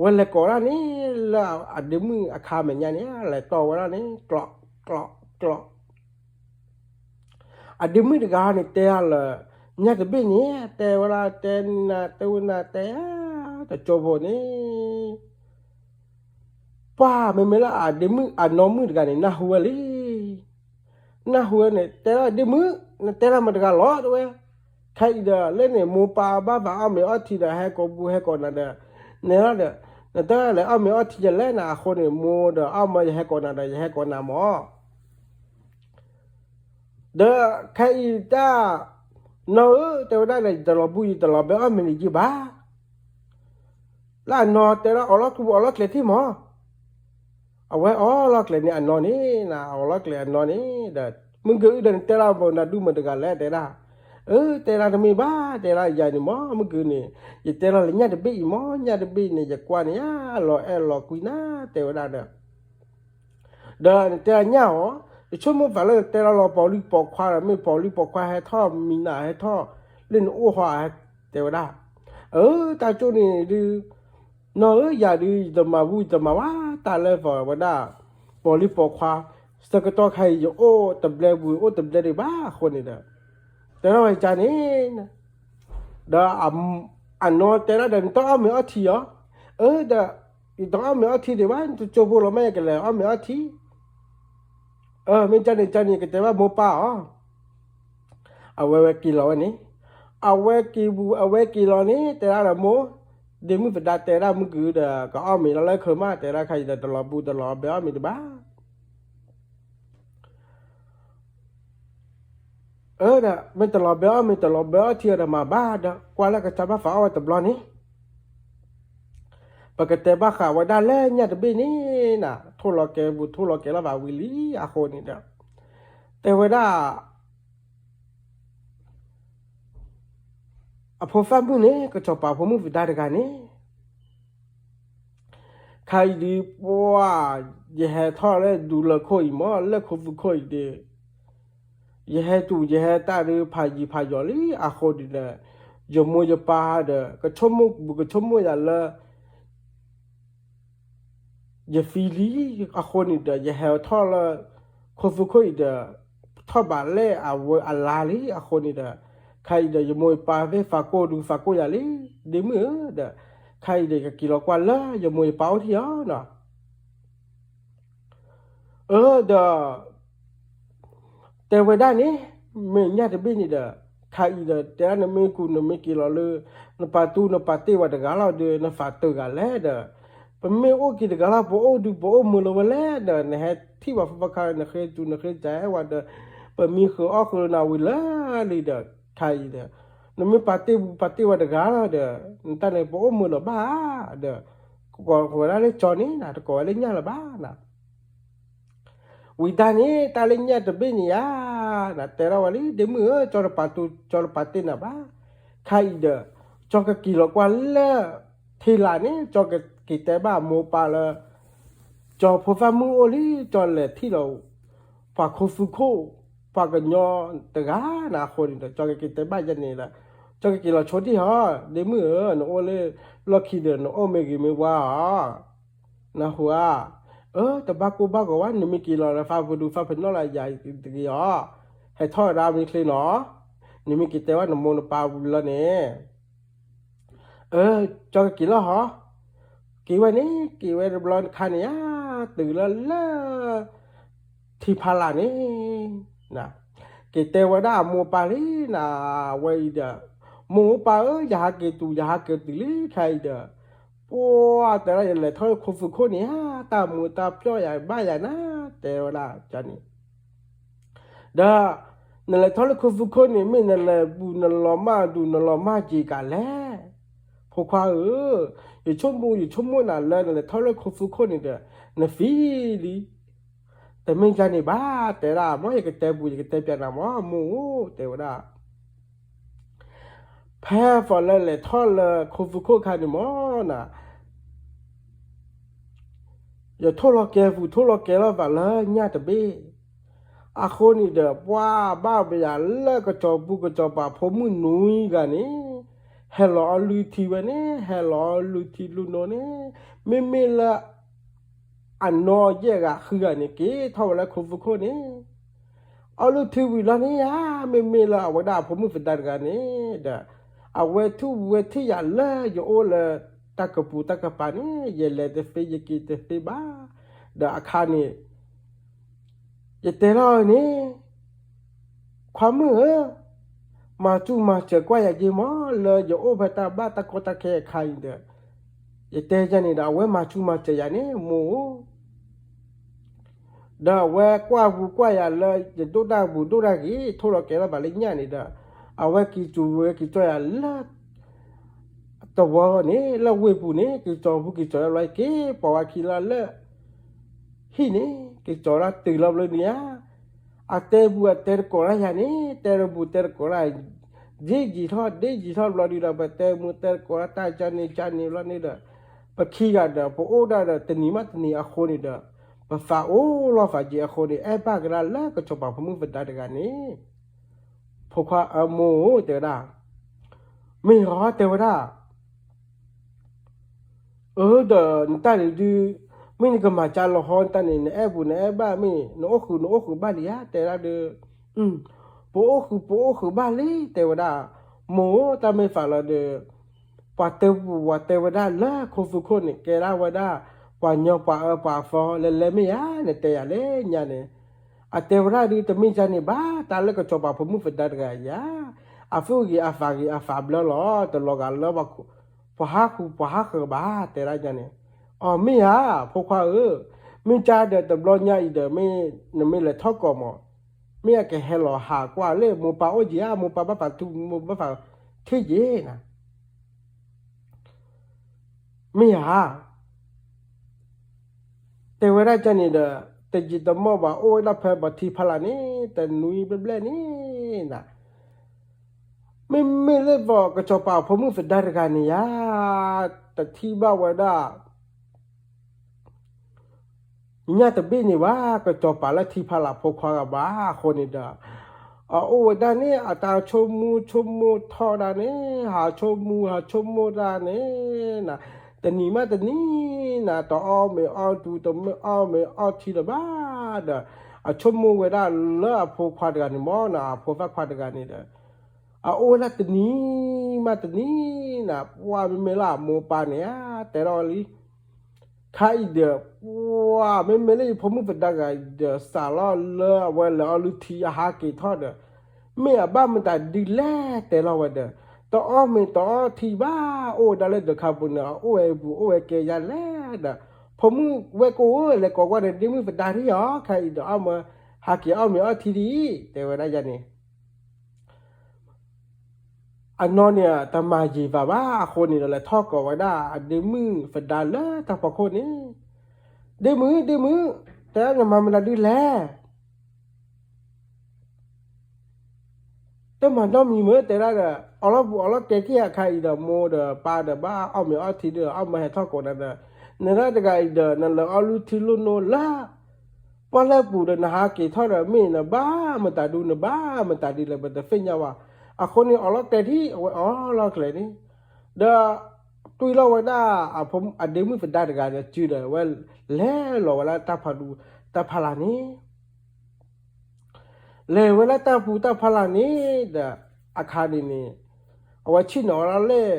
ဝဲလဲၤကိးတၢ်န့ၣ် လၢအဒ့မုၣ်အခါမဲာ်ညါန့ၣ် လဲၤတီဝဲဒၣ်န့ၣ် ကျီး ကျီး ကျီး အဒ့မုၣ်တဂၤန့ၣ် တဲအါလၢ ညၣ်တဘ့ၣ်န့ၣ် တဲဝဲဒၣ် တဲနၤ တဲဝဲနၤ တဲ တကၠိဖိန့ၣ် ပှၢ်မ့မ့ၢ်လၢအဒ့မုၣ်အနီၢ်မုၣ်တဂၤန့ၣ် နၢ်ဟူဝဲလံ နၢ်ဟူဝဲန့ၣ် တဲဒၣ်ဒ့မုၣ် နတဲလၢမတၤတဂၤလီၤ တဲဝဲ ခဲအံၤဒီး လၢန့ၣ် မိၢ်ပၢ်ဘၣ်သးအီၣ်မ့ၤအီထံဒီး ဟဲကိးပူၤဟဲကိးနၤဒီး နဲလီၤဒီး နတလဲၤအီၣ်မ့ၤအီထံယလဲၣ်နၤ အဃိန့ၣ် မိၢ်ဒီးအီၣ်မ့ၤ ယဟဲကိးနၤဒီး ယဟဲကိးနၤမး ဒီးခဲအံၤတၢ် နီၢ်ဧၢ တဲဝဲဒၣ်ဒီး ယတလီၤဘူး ယတလီၤဘဲအီၣ်မ့ၤန့ၣ်ယံၢ်ဘၣ် လၢအနီၢ်တဲဒၣ် အီၣ်လီၢ်ကျူ အီၣ်လီၢ်ကျဲထံၣ်မး အဝဲအီၣ်လီၢ်ကျဲန့ၣ်အနီၢ်န့ၣ် အီၣ်လီၢ်ကျဲအနီၢ်န့ၣ်ဒီး မုၢ်ကအုၣ်ဒီးနတဲလၢမတၤဒူၣ်မတၤတဂၤလဲၣ် တဲဒၣ် အၢ တဲဒၣ်တမ့ၢ်ဘၣ်, တဲဒၣ်ယၤန့ၣ်မ့ၢ် မုၢ်ကုၤန့ၣ် ယတဲလီၤလၢညၣ်တဘ့ၣ်အံၤမ့ၢ် ညၣ်တဘ့ၣ်န့ၣ် ယကွၢ်န့ၣ်ယါ လီၤအဲၣ်လီၤကွံနၤ တဲဝဲဒၣ်ဒီး ဒီးနတဲညၣ်အီၤ, ယဆိကမိၣ်သးလၢနတဲလီၤလီၤပိာ်လုၢ်ပိာ်ခွါဒီး မ့ၢ်ပိာ်လုၢ်ပိာ်ခွါဟဲထီၣ်မံနၤဟဲထီၣ် လၢနအိၣ်ဟီ တဲဝဲဒၣ်, အၢ တၢ်ကၠိန့ၣ်ဒုး နီၢ်ဧၢ ယၤဒုး ယတမၤဘူၣ်ယတမၤဝါ တၢ်လၢပှၤဝဲဒၣ် ပိာ်လုၢ်ပိာ်ခွါ, ဆၢကတီၢ်ခါအံၤ ယအိၣ်တဘျဲပူၤ အိၣ်တဘျဲဒံးဘၣ်အဃိန့ၣ်ဒီး တဲထီၣ်ဝဲကန့ၣ် ဒီးအနီၢ်တဲဒၣ်ဒီး နတအီၣ်မ့ၤအီထံဧါ, အၢ ဒီး ယတအီၣ်မ့ၤအီထံဒံးဘၣ် နတကၠိဖိလီၤမး ယကလဲၤအီၣ်မ့ၤအီထံ, အၢ မ့ၢ်ကန့ၣ်ကန့ၣ် ယကတဲဘၣ်မိၢ်ပၢ်အီၤ, အဝဲဝဲက့ၤလီၤဝဲန့ၣ်, အဝဲက့ၤပူၤ အဝဲက့ၤလီၤန့ၣ် တဲဒၣ်ဒီးမိၢ်, ဒ့မုၣ်သဒါတဲဒၣ်မုၢ်ကုၤဒီး ကအီၣ်မ့ၤလီၤလၢခၢၣ်မး တဲဒၣ်ခါအံၤဒီး တလီၤပူၤတလီၤဘဲအီၣ်မ့ၤဒံးဘၣ် အၢ ဒီး မ့ၢ်တလီၤဘဲအီၣ်မ့ၤ တလီၤဘဲအီထံဒီးမၤဘၣ်ဒီး ကွၢ်လၢကစၢ်ဘၣ်သးအီၣ်ဝဲတဘျီန့ၣ် ပကတဲဘၣ်ဃးဝဲဒၣ်လၢညၣ်တဘ့ၣ်န့ၣ်နၤ ထိၣ်လီၤကဲပူၤ ထိၣ်လီၤကဲလီၤဘၣ်ဝံၤလံအဃိန့ၣ်ဒီး တဲဝဲဒၣ် အဖိသၣ်မုၣ်န့ၣ် ကစီၤပၤဖိမုၣ်သဒါတဂၤန့ၣ် ခါအံၤဒုး ပှၢ် ယဟဲထီၣ်လၢဒူလၢၢ်ခိၣ်အံၤမ့ၢ် လၢခိသူခိၣ်အံၤဒီး ယဟဲတူၢ်ယဟဲတၢ်ဒုး ဖးယံၤဖးယီၤလံအဃိန့ၣ်ဒီး ယမိၢ်ယပၢ်ဒီး ကဆိကမိၣ်ဘူးကဆိကမိၣ်ယၤလၢ ယသံလံအဃိန့ၣ်ဒီး ယဟဲထီၣ်လၢ ခိသူခိၣ်အံၤဒီး ထီၣ်ဘးလဲၣ်အဝဲအလါလံအဃိန့ၣ်ဒီး ခါအံၤဒီး ယမိၢ်ယပၢ်သ့ၣ်သးကိၢ်ဒုးသးကိၢ်ယၤလံ ဒ့မုၣ်ဧၢဒီး ခါအံၤဒီး ယကက့ၤလီၤကွၢ်လၢယမိၢ်ယပၢ်အိၣ်ထံၣ်အီၤနီၤ အၢ ဒီး တဲဝဲဒၣ်န့ၣ် မ့ၢ်ညၣ်တဘ့ၣ်န့ၣ်ဒီး ခါအံၤဒီး တဲဒၣ်နမ့ၢ်ကူးနမ့ၢ်က့ၤလီၤလၢ နပာ်သူၣ်နပာ်တ့ၢ်ဝဲတဂၤလီၤဒီး နသးတဂၤလဲၣ်ဒီး ပမ့ၢ်အိၣ်က့ၤတဂၤလီၤ ပအိၣ်ဒုးပအိၣ်မုာ်လီၤဝဲလဲၣ်ဒီး နဟဲထံၣ်ဘၣ်ဖိဘၣ်ခါ နဃ့စူၤနဃ့စဲးဝဲဒီး ပမံဃုာ်အီၣ်ဃုာ်နၤဝံၤလၢလံဒီး ခါအံၤဒီး နမ့ၢ်ပာ်တ့ၢ်ပာ်တ့ၢ်ဝဲတဂၤလီၤဒီး နတၢ်န့ၣ်ပအိၣ်မုာ်လီၤဘၣ်ဧါဒီး ကိးဝဲဒၣ်လၢကၠီန့ၣ်နၤ တကိးဝဲလၢညၣ်လၢၤဘၣ်နၤ ဝံၤတၢ်န့ၣ် တၢ်လၢညၣ်တဘ့ၣ်န့ၣ်ဧါ, နတဲထီၣ်ဝဲလံ ဒ့မုၣ်ဧၢ, ကၠီတပာ်တိၤ ကၠီတပာ်တ့ၢ်နၤဘၣ်. ခါအံၤဒီး ကၠီကက့ၤလီၤကွၢ်လၢ ထံလာ်န့ၣ် ကၠီကက့ၤတဲဘၣ်မိၢ်ပၢ်လၢ ကၠီဖိသၣ်မုၣ်အိၣ်လံ ကၠီလဲၤထံၣ်လီၤ ပှၤခိသူခိၣ် ပှၤကညီတဂၤနၤအဃိန့ၣ်ဒီး ကၠီကက့ၤတဲဘၣ်ယဲန့ၣ်လၢ ကၠီကက့ၤလီၤဆိဒံၣ်ဟီ, ဒ့မုၣ်ဧၢ, နအိၣ်လၢလီၢ်ခံဒီး နအိၣ်မ့ၢ်ဂ့ၤမ့ၢ်ဝါဧါ နၢ်ဟူဧါ. အၢ တဘၣ်ကိၢ်ဘၣ်ဂီၤဝဲ နမ့ၢ်က့ၤလီၤလၢ သးပဒူသးပနီၣ်လၢယၤတဂ့ၤဧါ. ဟဲထီၣ်ဝဲဒၣ်မ့ၢ်ချ့နီၤ, နမ့ၢ်က့ၤတဲဘၣ်နမိၢ်နပၢ်ဝံၤလီၤန့ၣ် အၢ ကၠီကက့ၤလီၤဟီ, က့ၤဝဲန့ၣ် က့ၤဝဲတဘျီခါန့ၣ်ဧါ, တုၤလၢလၢ ထံဖးလာ်န့ၣ် က့ၤတဲဝဲဒၣ်အမိၢ်ပၢ်လံနၤ, ဝဲအံၤဒီး မိၢ်ပၢ်ဧၢ, ယဟးက့ၤတုၤ ယဟးက့ၤတုၤလံခါအံၤဒီး ပှၢ်တဲဒၣ် ယလဲၤထီၣ်လၢခိသူခိၣ်န့ၣ်ဧါ, တၢ်မူၤတၢ်ပျီၢ်ယၤဘၣ်ယၤနၤ, တဲဝဲဒၣ်န့ၣ် ဒီး နလဲၤထီၣ်လၢခိသူခိၣ်န့ၣ် မ့ၢ်နလဲၤဘူးနလီၤမၢ်ဒူး နလီၤမၢ်က့ၤကးလဲၣ်. ဖိခွါဧၢ, ယဆိကမိၣ် ယဆိကမိၣ်နၤလၢနလဲၤထီၣ်လၢခိသူခိၣ်န့ၣ်ဒီး နသံလံ. တမ့ၢ်ဒ်န့ၣ်ဘၣ်, တဲဒၣ် မ်ယကတဲဘူး ယကတဲပျးနၤမ့ၢ် မိၢ်ဧၢ, တဲဝဲဒၣ် ဖဲသိးလၢလဲၤထီၣ်လၢခိသူခိၣ်ခါန့ၣ်မ့ၢ် ယထိၣ်လီၤကဲပူၤ ထိၣ်လီၤကဲလီၤသးလၢညၣ်တဘ့ၣ်, အဃိန့ၣ်ဒီး ပှၤဘၣ်ပယၤလၢကစီၤပူၤကစီၤပၤဖိမုၣ်နွံဂၤန့ၣ် ဟဲလီၤအီလုၢ်ထံဝဲန့ၣ် ဟဲလီၤအီလုၢ်ထံလုၢ်နိန့ၣ် မ့မ့ၢ်လၢ အနီၢ်ယဲၢ်ဂၤဃုဂၤန့ၣ် က့ၤထီၣ်ဝဲလၢခိသူခိၣ်န့ၣ် အီလုၢ်ထံဝံၤလီၤန့ၣ်ဧါ, မ့မ့ၢ်လၢအဝဲဒၣ်အဖိမုၣ်သဒါတဂၤန့ၣ်ဒီး အဝဲထူၣ်ဝဲထံၣ်ယၤလၢယအိၣ်လၢ တၢ်ကပူၤတၢ်ကပၤန့ၣ် ယလဲၤတသ့ ယက့ၤတသ့ဘၣ်, ဒီးအခါန့ၣ် ယတဲလီၤန့ၣ် ခွါမုၣ်ဧၢ, မၤစူၢ်မၤစၢၤကွၢ်ယၤက့ၤမ့ၢ် လၢယအိၣ်ဖဲတၢ်ဘၣ်တၢ်ကီတၢ်ခဲအခါအံၤဒီး ယတဲယဲန့ၣ်ဒီး အဝဲမၤစူၢ်မၤစၢၤယၤန့ၣ် မိၢ်ဧၢ ဒီးအဝဲကွၢ်ပူၤကွၢ်ယၤလၢ ယဒိၣ်တၢ်ပူၤဒိၣ်တၢ်ဂ့ၤ ထိၣ်လီၤကဲလီၤသးလၢညၣ်န့ၣ်ဒီး အဝဲက့ၤစူၤဝဲက့ၤကၠီယၤလၢ သဝီန့ၣ် လၢဝ့ၢ်ပူၤန့ၣ် က့ၤကၠီပူၤက့ၤကၠီလၢက့ၤ ပိာ်ဝဲခံလီၤလၢ ဟံၣ်န့ၣ် က့ၤကၠီလၢတုၤလီၤဘျီန့ၣ်ဧါ, အတဲပူၤအတဲတကိးတၢ်ယၤန့ၣ် တဲတပူၤတဲတကိးတၢ် ဒ်ယံာ်ထီၣ် ဒ်ယံာ်ထီၣ်ဘျီဒုဒီး ပတဲမူတဲကိးတၢ်ကန့ၣ်ကန့ၣ်ဘျီန့ၣ်ဒီး ပခံဂၤဒီး ပအိၣ်ဒၣ်ဒီးတနံၤမးတနံၤအဃိန့ၣ်ဒီး ပသးအိၣ်လီၤသးက့ၤအဃိန့ၣ် အဲၣ်ဘၣ်ကဒါလၢကစီၤပၤဖိမုၣ်သဒါတဂၤန့ၣ် ဖိခွါအမိၢ်ဧၢ တဲဝဲဒၣ်, မ့ၢ်ဟီတဲဝဲဒၣ် အၢ ဒီးနတၢ်န့ၣ်ဒုး မ့ၢ်နကမၤကၢလီၤဟီနတၢ်န့ၣ် နအဲၣ်ပူၤနအဲၣ်ဘၣ်မ့ၢ် နအိၣ်ဃုာ်နအိၣ်ဃုာ်ဘၣ်လံဧါ တဲဒၣ်ဒီး, ပအိၣ်ဃုာ်ပအိၣ်ဃုာ်ဘၣ်လံ တဲဝဲဒၣ်, မိၢ်ဧၢ တၢ်မ့ၢ်သးလီၤဒီး ပှၤတဲပူၤပှၤတဲဝဲဒၣ်လၢခိသူခိၣ်န့ၣ် ကဲဒၣ်ဝဲဒၣ် ပှၤညီပှၤအၢပှၤသီ လဲၤလဲၤမ့ၢ်ဧါ နတဲယၤလဲၣ်ညါန့ၣ်, အတဲဝဲဒၣ်ဒုး တမ့ၢ်ကန့ၣ်ဘၣ် တၢ်လၢကစီၤပၤဖိမုၣ်သဒါတဂၤယၤ အသူၣ်ဂ့ၤအသးဂ့ၤအသးဘျၢလီၤ တလီၤဂာ်လၢ ပှၤဟးဃုာ်ပှၤဟးဃၢၤဘၣ် တဲဒၣ်ယၤန့ၣ်, အီ မ့ၢ်ဧါ ဖိခွါဧၢ, မ့ၢ်ကါဒီးတဘျီညါအံၤဒီး မ့ၢ်နမ့ၢ်လဲၤထီၣ်ကိးမး, မ့ၢ်အကဟဲလီၤဟးကွၢ်လၢမိၢ်ပၢ်အိၣ်က့ၤဧါ မိၢ်ပၢ်ဘၣ်သးထံၣ်က့ၤနၤ မ့ၢ်ဧါ တဲဝဲဒၣ်ကန့ၣ်ဒီး တယံာ်တမီၢ်ဘၣ် အိၣ်ဝဲဒၣ်ဖဲပှၤထံဖီလာ်န့ၣ် တနွံဘျဲၣ်ဘျဲၣ်န့ၣ်နၤ, မ့မ့ၢ်လၢပှၤကစီၤပၤဖိမုၣ်သဒါတဂၤန့ၣ်ယၤ တထံၣ်ဘၣ်ဝဲဒၣ် ညၣ်တဘ့ၣ်န့ၣ်ဘၣ် ကစီၤပၤလၢထံဖီလာ်ဖိခွါဂၤဘၣ်အဃိန့ၣ်ဒီး အအိၣ်ဝဲဒၣ်န့ၣ် အတၢ်ဆိကမိၣ်ဆိကမိၣ်ထီၣ်ဒၣ်န့ၣ် ဟးဆိကမိၣ်ဟးဆိကမိၣ်ဒၣ်န့ၣ်နၤ, တနံၤမးတနံၤနၤ တအီၣ်မ့ၤအီၣ်တူၤ တမ့ၢ်အီၣ်မ့ၤအီၣ်ထံလၢၤဘၣ်ဒီး အဆိကမိၣ်ဝဲဒၣ်လၢအဖိခွါတဂၤန့ၣ်မ့ၢ်နၤ အဖိသၣ်ခွါတဂၤန့ၣ်ဒီး အအိၣ်ဝဲဒၣ်တနံၤမးတနံၤနၤ ပှၢ်မ့မ့ၢ်လၢအမိၢ်ပၢ်န့ၣ်ဧါ တဲထီၣ်ဝဲလံ ခါအံၤဒီး ပှၢ်မ့မ့ၢ်လၢယဖိမုၣ်သဒါတဂၤအံၤဒီး စးလီၤလၢအဝဲလဲၤအီၣ်လုၢ်ထံအဟးက့ၤထီၣ်ဒီး မ့ၢ်အဘၣ်မတၤဒုလဲၣ်တဲလီၤဝဲဒီး တအီၣ်မ့ၤတအီၣ်ထံဘၣ် အိၣ်ဝဲဒၣ်လၢဒၢးခါပူၤန့ၣ် အအိၣ်ဝဲပူၤအိၣ်ဝဲကဲယၤလဲၣ်ဒီး ဖိမုၣ်ဝဲၢ်ကိၢ်ဧၢ လဲၤကိးကွၢ်ဒီးဒ့မုၣ်သဒါထံၣ်အီၤ ခါအံၤဒီးအီၣ်မ့ၤ ဟးက့ၤအီၣ်မ့ၤအီၣ်ထံဒ်အံၤ တဲဝဲဒၣ်ယၤန့ၣ် အနီၢ်န့ၣ် တမၤယံာ်သးဘၣ်အဃိန့ၣ်ဒီး လဲၤထီၣ်ကိးဝဲဒၣ်အဒ့မုၣ်သဒါလၢတၢ်ဖီခိၣ်န့ၣ်, ဒ့မုၣ် ဒ့မုၣ် တဲနမၤမတၤဒုလဲၣ် တမၤနီတမံၤမ့ၢ်တဲဒၣ်ဒီး အီၣ်လီၤပူၤအီၣ်လီၤတဲာ်က့ၤအခါအံၤဒီး မိၢ်ဒီးပၢ်ဒီးဘၣ်အီၣ်မ့ၤအီၣ်ထံဒီး အီၣ်မ့ၤဟဲထီၣ်ကိးနၤဒီး နဒၣ်တဂၤအံၤဒီး နလဲၤအီၣ်လုၢ်ထံလုၢ်နိလၢ ပီၣ်လဲၣ်ပူၤဒီး နဟးက့ၤထီၣ်ဒီး မ့ၢ်နဘၣ်မတၤဒု နဘၣ်မတၤဒုလဲၣ် ပတသ့ၣ်ညါဘၣ်. အဃိန့ၣ် အီၣ်လီၤတဲာ်ထံ အဝဲအီၣ်လီၤကျဲၤန့ၣ် ဒီး တွံၢ်လီၤဝဲဒၣ် အဒ့မုၣ်သဒါတဂၤဒီး စုဒီး အဝဲလဲၤလီၤဝဲလၢတၢ်ဖးဒူ တၢ်ဖီလာ်န့ၣ် လဲၤဝဲလၢတၢ်ပူၤတၢ်ဖီလာ်န့ၣ်ဒီး အခါန့ၣ်န့ၣ် အဝဲဆ့ၣ်နီၤဝဲဒၣ်လၢ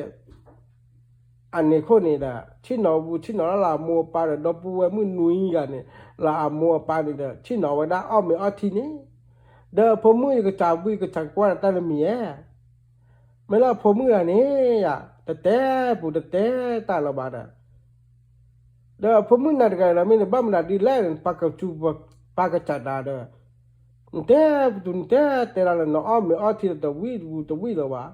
အန့ၣ်ခိၣ်န့ၣ်ဒီး ဆ့ၣ်နီၤပူၤ ဆ့ၣ်နီၤလၢအမိၢ်အပၢ်ဒီး ဒီပုၢ်ဝဲၢ်မုၣ်နွံဂၤန့ၣ် လၢအမိၢ်အပၢ်န့ၣ်ဒီး ဆ့ၣ်နီၤဝဲဒၣ်အီၣ်မ့ၤအီၣ်ထံန့ၣ် ဒီးဖိမုၣ် ယကစၢ်ဘှံး ယကစၢ်ကွၢ်တၢ်တမံၤဧါ မ့ၢ်လၢအဖိမုၣ်ဂၤန့ၣ်ယၤ တတဲပူၤတတဲတၢ်လၢၤဘၣ်ဒီး ဒီးဖိမုၣ်နၤတဂၤဒီး မ့ၢ်နဘၣ်မတၤဒ်လဲၣ် ပၢ်ကစူၤ ပၢ်ကစၢ်တၢ်ဒီး နတဲပူၤနတဲတဲလၢၤ နအီၣ်မ့ၤအီၣ်ထံဒီးတဝံၣ်ပူၤတဝံၣ်လၢၤဘၣ်.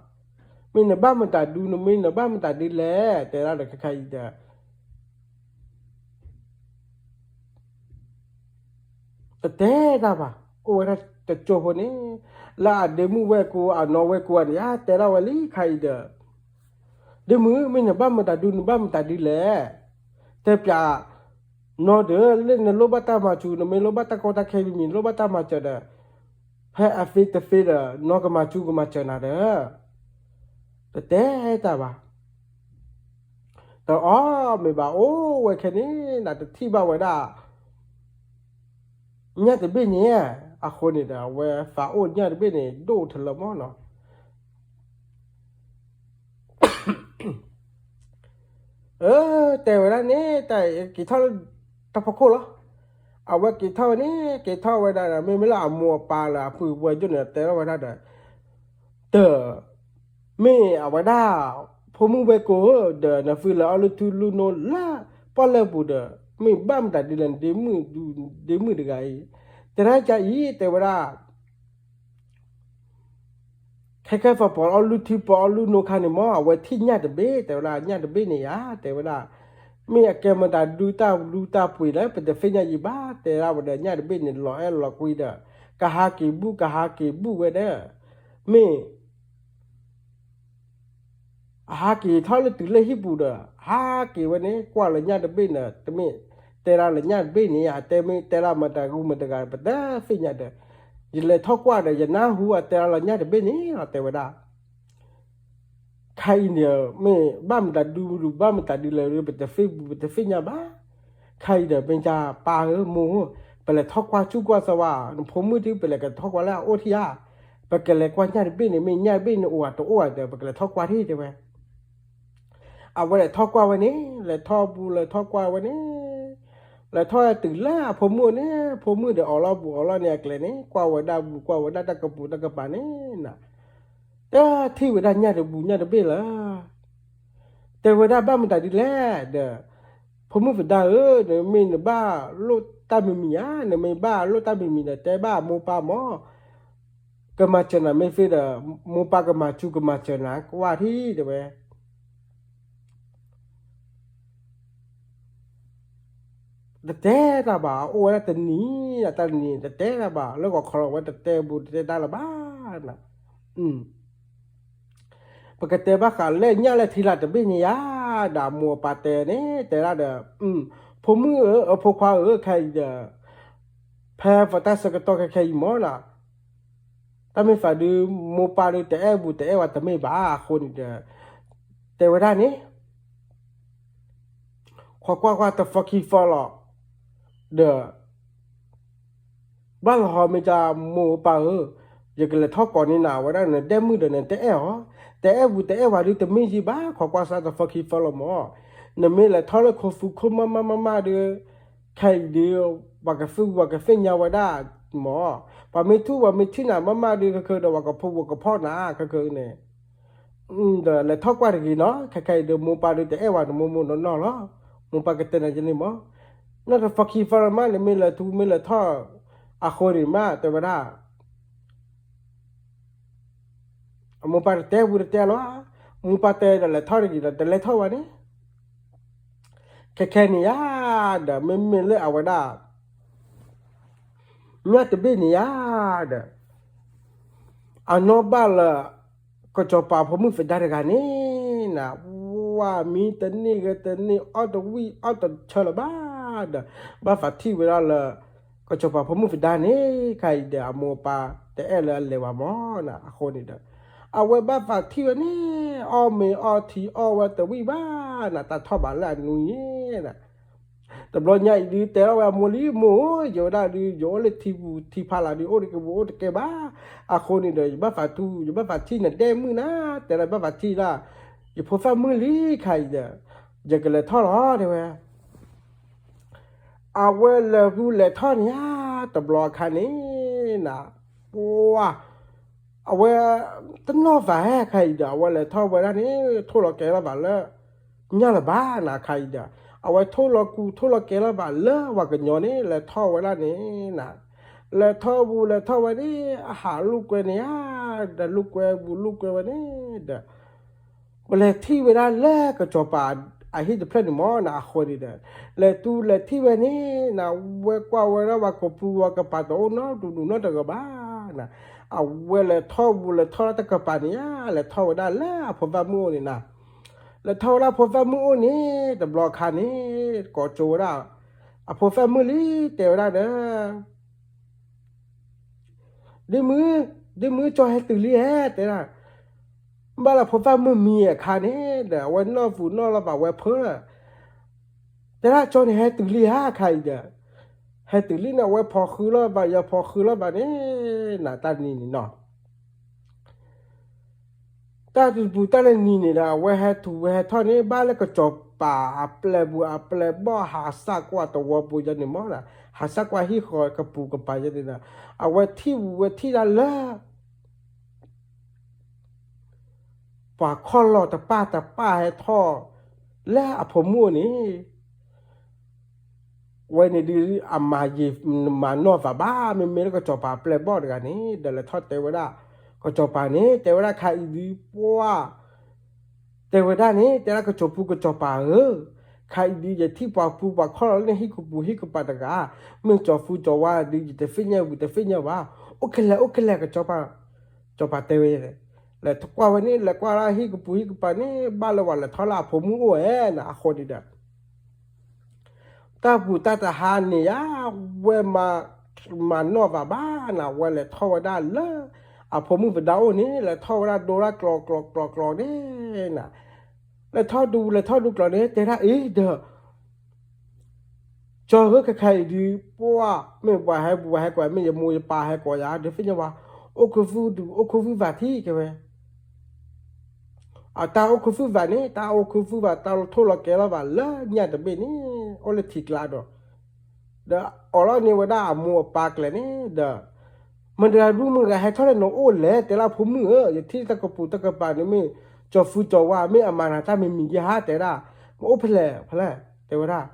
မ့ၢ်နဘၣ်မတၤဒု နမ့ၢ်နဘၣ်မတၤဒ်လဲၣ် တဲဒၣ်ဒီးခဲခါအံၤဒီး တတဲတၢ်ဘၣ်. အိၣ်ဝဲဒၣ်တကၠိဖိန့ၣ် လၢအဒ့မုၣ်ဝဲၢ်ကိ အနီၢ်ဝဲၢ်ကိန့ၣ် တဲဒၣ်ဝဲလံခါအံၤဒီး ဒ့မုၣ် မ့ၢ်နဘၣ်မတၤဒု နဘၣ်မတၤဒ်လဲၣ်. တဲပျး နီၢ်ဒီး လၢနလိၣ်ဘၣ်တၢ်မၤစူၤ နမ့ၢ်လိၣ်ဘၣ်တၢ်ကီတၢ်ခဲမံၤမံၤ နလိၣ်ဘၣ်တၢ်မၤစၢၤဒီး ဖဲအသ့တသ့ဒီး နီၢ်ကမၤစူၤကမၤစၢၤနၤဒီး တတဲတၢ်ဘၣ်. တအီၣ်မ့ၤဘၣ် အိၣ်ဝဲခဲန့ၣ် နတထံၣ်ဘၣ်ဝဲဒၣ် ညၣ်တဘ့ၣ်န့ၣ် အဃိန့ၣ်ဒီး အဝဲသးအိၣ်ညၣ်တဘ့ၣ်န့ၣ် ဒိၣ်ထီၣ်လၢၤမးနီၤ. အၢ တဲဝဲဒၣ်န့ၣ် တၢ်က့ၤထီၣ်လၢတၢ်ဖီခိၣ်လီၤ. အဝဲက့ၤထီၣ်ဝဲန့ၣ် က့ၤထီၣ်ဝဲဒၣ်ဒီး မ့မ့ၢ်လၢအမိၢ်အပၢ်လၢအပုၢ်ဝဲၢ်ယိၣ်န့ၣ် တဲထီၣ်ဝဲဒၣ်ဒီး တၢ် မ့ၢ်အဝဲဒၣ် ဖိမုၣ်ဝဲၢ်ကိဒီး နသုလဲၤအီၣ်လုၢ်ထံလုၢ်နိလၢ ပီၣ်လဲၣ်ပူၤဒီး မ့ၢ်ဘၣ်မတၤဒ်လဲၣ် နဒ့မုၣ်တဂၤအံၤ တဲဒၣ်ကအံၤ တဲဝဲဒၣ် ခဲခဲသီ ပှၤအီၣ်လုၢ်ထံ ပှၤအီၣ်လုၢ်နိခါန့ၣ်မ့ၢ် အဝဲထံၣ်ညၣ်တဘ့ၣ် တဲဝဲဒၣ် ညၣ်တဘ့ၣ်န့ၣ်ဧါ တဲဝဲဒၣ် မ့ၢ်အကဲမတၤဒု တၢ်လူတၢ်ပှ့ၤလၢ ပတသ့ၣ်ညါယံၤဘၣ် တဲဒၣ်ဝဲဒီး ညၣ်တဘ့ၣ်န့ၣ် လီၤအဲၣ်လီၤကွံဒီး ကဟးက့ၤဘူၣ် ကဟးက့ၤဘူၣ်ဝဲဒီး မ့ၢ် အဟးက့ၤထီၣ်လၢတုၤလၢဟံၣ်ပူၤဒီး ဟးက့ၤဝဲန့ၣ် ကွၢ်လၢညၣ်တဘ့ၣ်န့ၣ် တမ့ၢ်တဲဒၣ်လၢညၣ်တဘ့ၣ်န့ၣ် အတဲမ့ၢ်တဲဒၣ်မတၤဂုၤမတၤဂၤ ပတသ့ၣ်ညါဒီး ယလဲၤထီၣ်ကွၢ်ဒီး ယနၢ်ဟူအတဲဒၣ်လၢညၣ်တဘ့ၣ်န့ၣ်လီၤ တဲဝဲဒၣ် ခဲအံၤန့ၣ် မ့ၢ်ဘၣ်မတၤဒု ဘၣ်မတၤဒုလဲၣ် ပတသ့ၣ်ညါဘၣ်. ခဲအံၤဒီး မ့ၢ်ကပၢ်ဧၢမိၢ်ဧၢ, ပလဲၤထီၣ်ကွၢ်ဆူၣ်ကွၢ်ဆၢဝဲ နဖိမုၣ်ထံ ပလဲၤကထီၣ်ကွၢ်လၢအအိၣ်ထံဧါ, ပကလဲၤကွၢ်ညၣ်တဘ့ၣ်န့ၣ် မ့ၢ်ညၣ်တဘ့ၣ်န့ၣ်အိၣ်ဧါတအိၣ်ဧါဒီး ပကလဲၤထီၣ်ကွၢ်ထံၣ်တဲဝဲ အဝဲလဲၤထီၣ်ကွၢ်ဝဲန့ၣ် လဲၤထီၣ်ပူၤလဲၤထီၣ်ကွၢ်ဝဲန့ၣ် လဲၤထီၣ်တုၤလၢအဖိမုၣ်န့ၣ် ဖိမုၣ်ဒီးအီၣ်လီၤဘူးအီၣ်လီၤန့ၣ်အကျဲန့ၣ် ကွၢ်ဝဲဒၣ်ဘူးကွၢ်ဝဲဒၣ်တၢ်ကပူၤတၢ်ကပၤန့ၣ်နၤ တထံၣ်ဝဲဒၣ်ညၣ်တဘူးညၣ်တဘ့ၣ်လၢၤ တဲဝဲဒၣ်ဘၣ်မတၤဒ်လဲၣ်ဒီး ဖိမုၣ်သဒါဧၢ, နမ့ၢ်နဘၣ်လိၣ်တၢ်မံၤမံၤဧါ, နမ့ၢ်ဘၣ်လိၣ်တၢ်မံၤမံၤဒီး တဲဘၣ်အမိၢ်ပၢ်မၢ်, ကမၤစၢၤနၤမ့ၢ်သ့ဒီး မိၢ်ပၢ်ကမၤစူၤကမၤစၢၤနၤ ကွၢ်ထံၣ်တဲဝဲ တတဲတၢ်ဘၣ်, အအိၣ်ဝဲဒၣ်တနံၤ တၢ်တနံၤ တတဲတၢ်ဘၣ်, လၢဂီၤခီလီၤဝဲတတဲဘူးတတဲတၢ်လၢၤဘၣ်နၤ, ပကတဲဘၣ်ဃးလၢညၣ်လၢထံလာ်တဘ့ၣ်န့ၣ်ယါ, ဒီးအမိၢ်အပၢ်တဲန့ၣ် တဲဒၣ်ဒီး ဖိမုၣ်ဧၢ အဖိခွါဧၢ ခဲအံၤဒီး ဖဲပတၢ်ဆၢကတီၢ်ခဲခဲအံၤမၢ်နၤ, တၢ်မ့ၢ်သးဒုး မိၢ်ပၢ်ဒုးတအဲၣ်ဘူးတအဲၣ်ဝဲတမ့ၢ်ဘၣ်အဃိန့ၣ်ဒီး တဲဝဲဒၣ်န့ၣ် ခိးကွၢ်ကွၢ်တဖီခံဖီလီၤ, ဒီး ဘၣ်လီၤဟီမ့ၢ်က မိၢ်ပၢ်ဧၢ, ယကလဲၤထီၣ်ကိးန့ၢ်နၤဝဲဒၣ် နဒဲမုၣ်ဒီးနတအဲၣ်အီၤ, တအဲၣ်ဘူးတအဲၣ်ဝဲဒုးတမ့ၢ်ယံၤဘၣ် ခိးကွၢ်စၢ်တဖီခံဖီလီၤမၢ်, နမ့ၢ်လဲၤထီၣ်လၢခိသူခိၣ်မးမးမးမးဒုး ခဲအံၤဒုး ပှၤကသူပှၤကသ့ၣ်ညါဝဲဒၣ်မၢ်, ပှၤမ့ၢ်ထူၣ်ပှၤမ့ၢ်ထံၣ်နၤမးမးဒုး ခဲခဲဒီး ပှၤကဖိပှၤကဖီၣ်နၤ ခဲခဲန့ၣ် ဒီးလဲၤထီၣ်ကွၢ်တဂ့ၤနီၤ, ခဲခဲအံၤဒီး မိၢ်ပၢ်ဒုးတအဲၣ်ဝဲနမိၢ်မိၢ်နီၢ်နီၢ်လီၤ, မိၢ်ပၢ်ကတဲနၤယန့ၣ်မၢ်, နီၢ်တဖီခံဖီမး နမ့ၢ်လဲၤထူမ့ၢ်လဲၤထီၣ် အဃိန့ၣ်မး တဲဝဲဒၣ် အမိၢ်ပၢ်တတဲဘူးတတဲလီၤ, မိၢ်ပၢ်တဲဒီးလဲၤထီၣ်တဂ့ၤဒီး တလဲၤထီၣ်ဝဲန့ၣ်, ခဲခဲန့ၣ်ယါ, ဒီးမ့မ့ၢ်လၢအဝဲဒၣ် ညၣ်တဘ့ၣ်န့ၣ်ယါ, ဒီး အနီၢ်ဘၣ်လၢ ကစီၤပၤဖိမုၣ်သဒါတဂၤန့ၣ် နဝဲမံတန့ၢ်ဂ့ၤတန့ၢ် အီၣ်တဝံၣ်အီၣ်တဆၢလၢၤဘၣ်, ဒီး ဘၣ်သးထံၣ်ဝဲဒၣ်လၢ ကစီၤပၤဖိမုၣ်သဒါန့ၣ် ခဲအံၤဒီး အမိၢ်အပၢ်တအဲၣ်လၢအလဲၤဝဲမၢ်နၤ, အဃိန့ၣ်ဒီး အဝဲဘၣ်သးထံၣ်ဝဲန့ၣ် အီၣ်မ့ၤအီထံအီၣ်ဝဲတဝံၣ်ဘၣ်နၤ, တၢ်ထီၣ်ဘးလၢအနွံန့ၣ် တဘျီညါအံၤဒုး တဲထီၣ်ဝဲအမိၢ်လံ, မိၢ်ဧၢ, ယဝဲဒၣ်ဒုး ယအိၣ်လၢထံပူၤထံဖးလၢ်ဒုး အိၣ်တကဲဘူးအိၣ်တကဲဘၣ်, အဃိန့ၣ်ဒီး ယဘၣ်သးထူ ယဘၣ်သးထံၣ်နဒဲမုၣ်နၤ, တဲလၢဘၣ်သးထံၣ်လၢ ယဖိသၣ်မုၣ်လံခဲအံၤဒီး ယကလဲၤထီၣ်လီၤ တဲဝဲ အဝဲလဲၤဘူးလဲၤထီၣ်န့ၣ်ဧါ, တဘျီအခါန့ၣ် န ပှၤ အဝဲတနီၣ်သးဟဲခါအံၤဒီး အဝဲလဲၤထီၣ်ဝဲဒၣ်န့ၣ် ထိၣ်လီၤကဲၤလီၤဘၣ်လၢ ညၣ်လၢၤဘၣ်နၤခါအံၤဒီး အဝဲထိၣ်လီၤကူထိၣ်လီၤကဲၤလီၤဘၣ်လၢပှၤကညီန့ၣ် လဲၤထီၣ်ဝဲဒၣ်န့ၣ်န လဲၤထီၣ်ဘူးလဲၤထီၣ်ဝဲန့ၣ် အဟးလိာ်ကွဲန့ၣ်ဧါ, ဒီးလိာ်ကွဲဘူးလိာ်ကွဲဝဲန့ၣ်ဒီး ပလဲၤထံၣ်ဝဲဒၣ်လၢကစီၤပၤအဟံၣ်တဖျၢၣ်န့ၣ်မၢ်နၤ အဃိန့ၣ်ဒီး လဲၤတုၤလဲၤထံၣ်ဝဲန့ၣ်န ဝဲကွၢ်ဝဲဒၣ်ပှၤကပူၤပှၤကပၤတအိၣ်နီတဒူၣ်နီတဂၤဘၣ် အဝဲလဲၤထီၣ်ဘူးလဲၤထီၣ်လၢတကပၤန့ၣ်ဧါ, လဲၤထီၣ်ဝဲဒၣ်လၢအဖိသၣ်မုၣ်အိၣ်န့ၣ်န လဲၤထီၣ်ဝဲဒၣ်ဖိသၣ်မုၣ်အိၣ်န့ၣ် တဘျီအခါန့ၣ် ကိးကၠိဝဲဒၣ် အဖိသၣ်မုၣ်လံ တဲဝဲဒၣ်ဒီး ဒ့မုၣ်, ဒ့မုၣ် ကၠီဟဲတုၤလံဧါ တဲဒၣ်, ဘၣ်လၢဖိသၣ်မုၣ်မံအခါန့ၣ်ဒီး အဝဲနီၢ်သူၣ်နီၢ်လီၤဘၣ်ဝဲဖၢ, တဲဒၣ်ကၠီန့ၣ်ဟဲတုၤလံဧါခါအံၤဒီး, ဟဲတုၤလံန့ၣ် အဝဲဖိးဃုလီၤဘၣ် ယဖိးဃုလီၤဘၣ်န့ၣ် နတၢ်နံၤန့ၣ်နီၤ တၢ်တပူၤတၢ်လၢနံၤန့ၣ်ဒီး အဝဲဟဲထူးဝဲဟဲထီၣ်န့ၣ် ဘၣ်လၢကစီၤပၤအပျဲၢ်ဘူးအပျဲၢ်ဘီၣ် ဟးစၢ်ကွၢ်တဝီပူၤယဲန့ၣ်မၢ်, ဟးစၢ်ကွၢ်ဟံၣ်ဃီကပူၤကပၤယဲန့ၣ်ဒီး အဝဲထံၣ်ဝဲထံၣ်ဒၣ်လၢ ပှၤခီၣ်လီၢ်တပၢ်တပၢ်ဟဲထီၣ် လၢအဖိမုၣ်အိၣ်န့ၣ် ဝဲန့ၣ်ဒုး အမၤယံာ်မၤနီၢ်သးဘၣ် မ့မ့ၢ်လၢကစီၤပၤပျဲၢ်ဘီၣ်တဂၤန့ၣ် ဒီးလဲၤထီၣ်တဲဝဲဒၣ် ကစီၤပၤန့ၣ် တဲဝဲဒၣ်ခါအံၤဒုး ပှၤ တဲဝဲဒၣ်န့ၣ် တဲဒၣ်ကစီၤပူၤကစီၤပၤဧၢ, ခါအံၤဒုး ယထံၣ်ပှၤပူၤပှၤခီၣ်လီၢ်လၢန့ၣ် ဟံၣ်ကပူၤဟံၣ်ကပၤတဂၤ, မ့ၢ်ကၠီၤဖူကၠီၤဝါဒုး ယတသ့ၣ်ညါဝံၤတသ့ၣ်ညါဘၣ်, အိၣ်ခဲလၢာ်အိၣ်ခဲလၢာ် ကစီၤပၤ, ကစီၤပၤတဲဝဲ လဲၤကွၢ်ဝဲန့ၣ် လဲၤကွၢ်လၢဟံၣ်ကပူၤဟံၣ်ကပၤန့ၣ် ဘၣ်လၢဝဲလဲၤထီၣ်လၢအဖိမုၣ်အိၣ်ဝဲန့ၣ် အဃိန့ၣ်ဒီး တၢ်ပူၤတၢ်တဟါန့ၣ်ယါ ဝဲမၤနီၣ်ဘၣ်ဘၣ်နၤ ဝဲလဲၤထီၣ်ဝဲဒၣ်လၢ အဖိမုၣ်ပဒါအိၣ်န့ၣ် လဲၤထီၣ်ဝဲဒၣ်ဒိဒၣ်ကျီကျီကျီကျီန့ၣ်နၤ လဲၤထီၣ်ဒူ လဲၤထီၣ်ဒူကျီန့ၣ် တဲဒၣ်အံၤဒီး ကၠီဧၢ ခဲခါအံၤဒုး ပှၢ် မ့ၢ်ပှၤဟဲပူၤပှၤဟဲကွၢ် မ့ၢ်ယမိၢ်ယပၢ်ဟဲကွၢ်ယၤ ဒီးသ့ၣ်ညါဝဲ အိၣ်ခိၣ်ဖုဒုး အိၣ်ခိၣ်ဖုဘၣ်ထံး ကဲဝဲ အတၢ်အိၣ်ခိၣ်ဖုဘၣ်န့ၣ် တၢ်အိၣ်ခိၣ်ဖုဘၣ် တၢ်ထိၣ်လီၤကဲၤလီၤဘၣ်လၢညၣ်တဘ့ၣ်န့ၣ် အိၣ်လၢထံကျါဒီး ဒီးအိးလီၤန့ၢ်ဝဲဒၣ်အမိၢ်အပၢ်ကျဲန့ၣ်ဒီး မတၤဒူမတၤဟဲထီၣ်လၢနအိၣ်လဲၣ် တဲဒၣ်ဖိမုၣ်ဧၢ ယထံၣ်တၢ်ကပူၤတၢ်ကပၤန့ၣ်မ့ၢ် ကၠီၤဖုကၠီၤဝါ မ့ၢ်အမၤနၤတၢ်မံၤမံၤယဲဟါ တဲဒၣ် မ့ၢ်အိၣ်ဖဲလဲၣ် ဖဲလဲၣ် တဲဝဲဒၣ်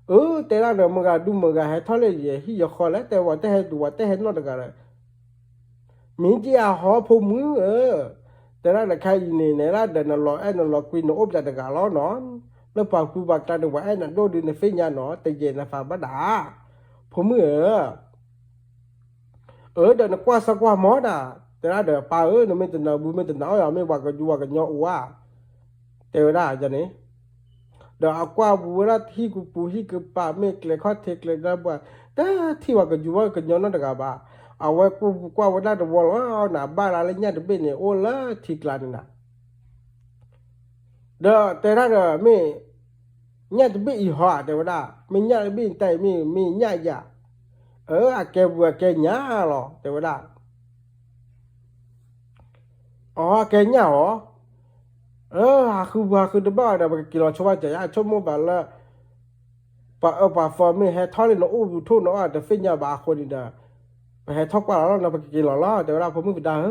အၢ တဲဒၣ်ဒီး မတၤဒူမတၤဟဲထီၣ်လၢယဟံၣ်ယဃီလဲၣ် တဲဝဲ တဟဲဒူးဝဲ တဟဲနီၣ်တဂၤဒီး မ့ၢ်က့ၤအဟီဖိမုၣ်ဧၢ တဲဒၣ်ဒီးခဲအံၤန့ၣ် နဲဒၣ်ဒီးနလီၤအဲၣ်နလီၤကွံ နအိၣ်ပျဲတဂၤလီၤနီၤ လၢပှၤကူပှၤကျါန့ၣ် ပှၤအဲၣ်နဒိၣ်ဒုး နသ့ၣ်ညါနီၤ တယဲၢ်နသးဘၣ်ဒၣ် ဖိမုၣ်ဧၢ အၢ ဒီးနကွၢ်စၢ်ကွၢ်မီၤဒၣ် တဲဒၣ်ဒီး ပၢ်ဧၢ နမ့ၢ်တနာ်ဘူး မ့ၢ်တနာ်အီၤ မ့ၢ်ပှၤကယူၤပှၤကညီအိၣ်ဧါ တဲဝဲဒၣ်န့ၣ် ဒီးအကွၢ်ပူၤဝဲဒၣ်ဟံၣ်ကပူၤဟံၣ်ကပၤ မ့ၢ်ကျဲခီၣ်ထံးကျဲဒၢပှၤ တထံၣ်ပှၤကယူၤပှၤကညီနီတဂၤဘၣ် အဝဲကွၢ်ဝဲဒၣ်တဝီလီၤနၤ ဘၣ်လၢညၣ်တဘ့ၣ်န့ၣ် အိၣ်လၢထံကျါန့ၣ်နၤ ဒီးတဲဒၣ်ဒီး မ့ၢ်ညၣ်တဘ့ၣ်အံၤဟီ တဲဝဲဒၣ် မ့ၢ်ညၣ်တဘ့ၣ်တၢ်အံၤ မ့ၢ်မ့ၢ်ညၣ်ယၤ အၢ အကဲပူၤအကဲညၣ်လီၤ တဲဝဲဒၣ် အကဲညၣ်ဟီ အၢ ဟးဃုပူၤဟးဃုတဘၣ်ဒီး ပကက့ၤလီၤဆိဘၣ်စၢၤယါ ဆိကမိၣ်ဘၣ်လၢ ပှၤအၢပှၤသီမ့ၢ်ဟဲထီၣ်လၢနအိၣ်ပူၤထိၣ်နအီၣ်တသ့ၣ်ညါဘၣ်အဃိန့ၣ်ဒီး ပဟဲထီၣ်ကွၢ်လီၤလီၤ ပကက့ၤလီၤလီၤ တဲဝဲဒၣ်ဖိမုၣ်ပဒါဧၢ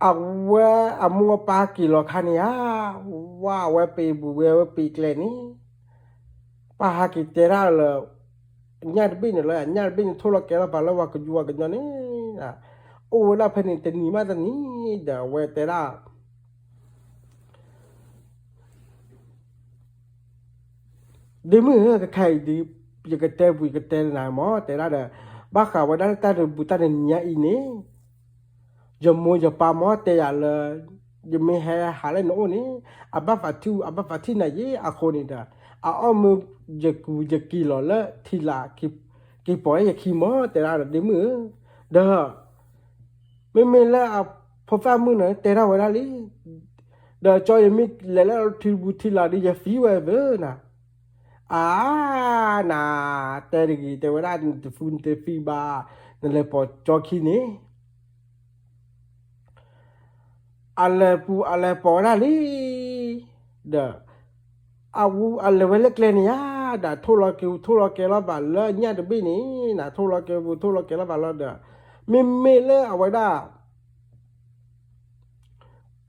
အဝဲအမိၢ်အပၢ်က့ၤလီၤခါန့ၣ်ဧါ, ဝဲအဝဲပ့ၤဘူးဝဲ အဝဲပ့ၤကျဲန့ၣ်, ပၢ်ဟးက့ၤတဲဒၣ်လၢ ညၣ်တဘ့ၣ်န့ၣ်လီၤ, ညၣ်တဘ့ၣ်န့ၣ် ထိၣ်လီၤကဲလီၤပာ်လၢပှၤကယူၤပှၤကညီန့ၣ်, အိၣ်ဝဲဒၣ်ဖဲန့ၣ်တနံၤမးတနံၤဒီး အဝဲတဲဒၣ် ဒ့မုၣ်ဧၢ, ခဲခါအံၤဒုး ယကတဲပူၤ ယကတဲနၤမး တဲဒၣ်ဒီး ဘၣ်ဃးဝဲဒၣ်လၢတၢ်တဘူးတၢ်တနံၤညါအံၤန့ၣ်, ယမိၢ်ယပၢ်မးတဲယၤလၢ ယမ့ၢ်ဟဲဟးလၢနအိၣ်န့ၣ် အဘၣ်သးထံၣ် အဘၣ်သးထံၣ်နၤယ့ၣ်အဃိန့ၣ်ဒီး အအီၣ်မ့ၢ်ယကူယက့ၤလီၤလၢထံလာ် က့ၤပိာ်ယခံမး တဲဒၣ်ဒီး ဒ့မုၣ်ဧၢ, ဒီး မ့မ့ၢ်လၢအဖိသၣ်မုၣ်န့ၣ် တဲထီၣ်ဝဲဒၣ်လံ, ဒီးကၠီယမ့ၢ်လဲၤလၢထံတဘူးထံလာ်ဒီး ယသံဝဲဧၢနၤ, အါ နၤ တဲတဂ့ၤ တဲဝဲဒၣ် နတဖုနတသံဘၣ်, နလဲၤပိာ်ကၠီခံန့ၣ် အလဲၤပူၤအလဲၤပိာ်ဝဲဒၣ်လံ, ဒီး အဝဲအလဲၤဝဲလၢကျဲန့ၣ်ဧါ, ဒီးထိၣ်လီၤက့ၤ ထိၣ်လီၤကဲလီၤဘၣ်လၢညၣ်တဘ့ၣ်န့ၣ်, ထိၣ်လီၤက့ၤပူၤ ထိၣ်လီၤကဲလီၤဘၣ်လီၤဒီး မ့မ့ၢ်လၢအဝဲဒၣ်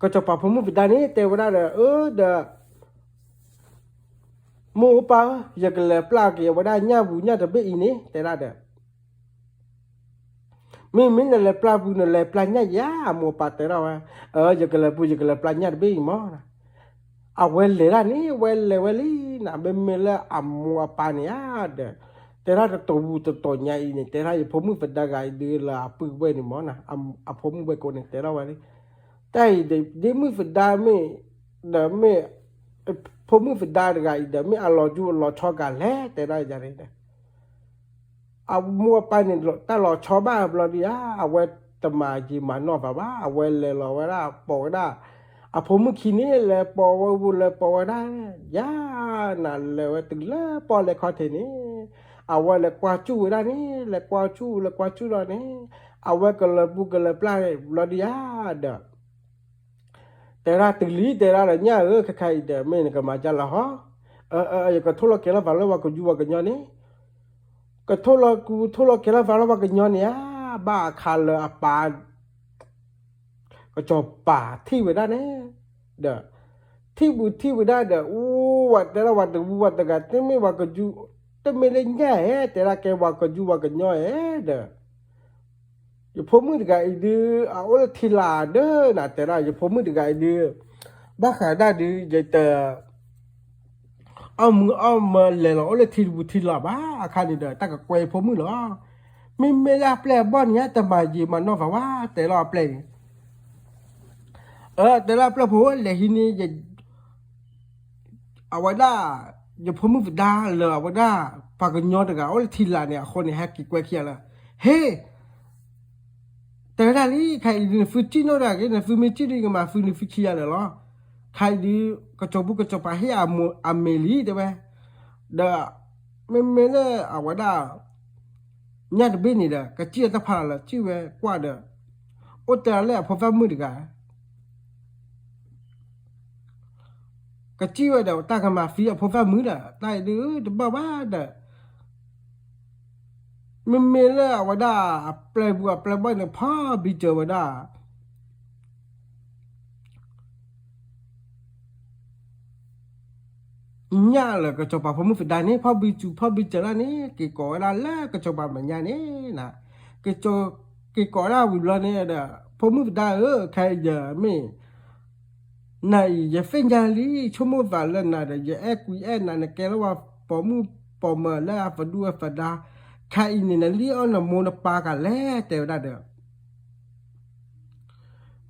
ကစီၤပၤဖိမုၣ်သဒါန့ၣ် တဲဝဲဒၣ်ဒီး အၢ ဒီး မိၢ်ပၢ်ဧၢ, ယကလဲၤပျၢ်က့ၤအဝဲဒၣ်ညၣ်ပူၤညၣ်တဘ့ၣ်အံၤန့ၣ် တဲဒၣ်ဒီး မ့မ့ၢ်နလဲၤပျၢ်ပူၤ နလဲၤပျၢ်ညၣ်ယၤ, အမိၢ်အပၢ်တဲထီၣ်ဝဲ, အၢ ယကလဲၤပူၤ ယကလဲၤပျၢ်ညၣ်တဘ့ၣ်အံၤမး, အဝဲလဲၤဒၣ်န့ၣ် ဝဲလဲၤဝဲလံနၤ, မ့မ့ၢ်လၢအမိၢ်အပၢ်န့ၣ်ဧါဒီး တဲထီၣ်တတီၤပူၤတတီၤညါအံၤန့ၣ် တဲထီၣ်ယဖိမုၣ်သဒါဂၤအံၤဒုးလၢအပုၢ်ဝဲၢ်န့ၣ်မး, အဖိမုၣ်ဝဲၢ်ကိးန့ၣ် တဲထီၣ်ဝဲလံ, တၢ်အံၤဒ်မုၣ်သဒါမ့ၢ် ဒီးမ့ၢ် ဖိမုၣ်သဒါတဂၤအံၤဒီး မ့ၢ်အလီၤကၠူအလီၤဆီဂၤလဲၣ် တဲဒၣ်ယၤန့ၣ်ဒီး အမိၢ်အပၢ်န့ၣ် တၢ်လီၤဆီဘၣ်ဘျီဒုးဧါ, အဝဲတမၤယံာ်မၤနီၢ်ပာ်ဘၣ်, အဝဲလဲၤလီၤဝဲဒၣ် ပိာ်ဝဲဒၣ် အဖိမုၣ်ခံန့ၣ် လဲၤပိာ်ဝဲပူၤ လဲၤပိာ်ဝဲဒၣ်, ယၤ နၤလဲၤဝဲတုၤလၢပီၣ်လဲၣ်ခီၣ်ထံးန့ၣ်, အဝဲလဲၤကွၢ်ကၠူၣ်ဝဲဒၣ်န့ၣ် လဲၤကွၢ်ကၠူၣ် လဲၤကွၢ်ကၠူၣ်လီၤန့ၣ်, အဝဲကလၢၤပူၤကလၢၤပျၢ်ဘျီဒုးဧါဒီး တဲဒၣ်တုၤလံ တဲဒၣ်ဒီး ညၣ်ဧၢ ခဲခါအံၤဒီး မ့ၢ်နကမၤဒ်လဲၣ်ဟီ, အၢ အၢ ယကထိၣ်လီၤကဲလီၤပာ်လၢပှၤကယူၤပှၤကညီန့ၣ်, ကထိၣ်လီၤကူ ထိၣ်လီၤကဲလီၤပာ်လၢပှၤကညီန့ၣ်ဧါ, ဘၣ်အခါလၢအပၢ် ကစီၤပၤထံၣ်ဝဲဒၣ်န့ၣ်, ဒီး ထံၣ်ပူၤထံၣ်ဝဲဒၣ်ဒီး အိၣ်ဝဲတဲဒၣ်ဝဲတဝူဝဲတဂၤ တမ့ၢ်ဝဲကယူၤ တမ့ၢ်လၢညၣ်ဧၢ တဲဒၣ်ကဲပှၤကယူၤပှၤကညီဧၢဒီး ယဖိမုၣ်တဂၤအံၤဒုး အအိၣ်လၢထံလာ်ဒီး နၤတဲဒၣ် ယဖိမုၣ်တဂၤအံၤဒုး ဘၣ်ဃးဒၣ်ဒုး ယတ အီၣ်မူအီၣ်မၤလဲၤလီၤအိၣ်လၢထံတပူၤထံလာ်ဘၣ် အခါန့ၣ်ဒီး တၢ်ကကွဲဖိမုၣ်လီၤ. မ့မ့ၢ်လၢအပျဲၢ်အဘီၣ်န့ၣ် တမၤယံာ်မၤနီၢ်ပာ်ဝဲ တဲလီၤအပျဲၢ်န့ၣ် တဲလၢပျဲၢ်ဖိ လဲၤဟံးန့ၢ် အဝဲဒၣ် ယဖိမုၣ်သဒါလၢအဝဲဒၣ် ပှၤကညီတဂၤအိၣ်လၢထံလာ်န့ၣ်အဃိန့ၣ် ဟဲက့ၤကွဲခံဂၤလၢ ဟ့ၣ် တဲဝဲဒၣ်လံ ခဲအံၤဒုး နသုစံၣ်နီၣ်တဂၤက့ၤ နသုမ့ၢ်စံၣ်ဒုး ယကမၤသုနသုခံဂၤလၢာ်လီၤ. ခဲအံၤဒုး ကစီၤပူၤကစီၤပၤဟ့ၣ်အမ့ၢ်လံ တဲဝဲ, ဒီး မ့မ့ၢ်လၢအဝဲဒၣ် ညၣ်တဘ့ၣ်န့ၣ်ဒီး ကစံၣ်ဝဲတဖၣ်လၢာ် စံၣ်ဝဲကွၢ်ဒီး အိၣ်တ့ၢ်လၢအဖိသၣ်မုၣ်တဂၤ ကစံၣ်ဝဲဒီး တၢ်ကမၤသံအဖိသၣ်မုၣ်ဒီး တၢ်အံၤဒုးတဘၣ်ဘၣ်ဒီး မ့မ့ၢ်လၢအဝဲဒၣ်အပျဲၢ်ပူၤအပျဲၢ်ဘီၣ်န့ၣ် ဖီဘံစၢၤဝဲဒၣ် ညၣ်လၢကစီၤပၤဖိမုၣ်သဒါန့ၣ် ဖီဘံစူၤဖီဘံစၢၤလၢ်န့ၣ် က့ၤကိးဝဲဒၣ်လၢကစီၤပၤမဲာ်ညါန့ၣ်, က့ၤကိးဒၣ်ဝံၤဘျီန့ၣ်ဒီး ဖိမုၣ်သဒါဧၢ ခဲအံၤယမ့ၢ် နၤအံၤ ယသ့ၣ်ညါလံ ဆိကမိၣ်သးလၢနၤဒီး ယအဲၣ်ကွံာ်အဲၣ်နၤ နကဲလၢပှၤပိာ်မုၣ်ပိာ်မၢၤလၢအပဒူၣ်အသဒါ, ခဲအံၤန့ၣ် နလံၣ်အီၣ်နမိၢ်နပၢ်ကလဲၣ် တဲဝဲဒၣ်ဒီး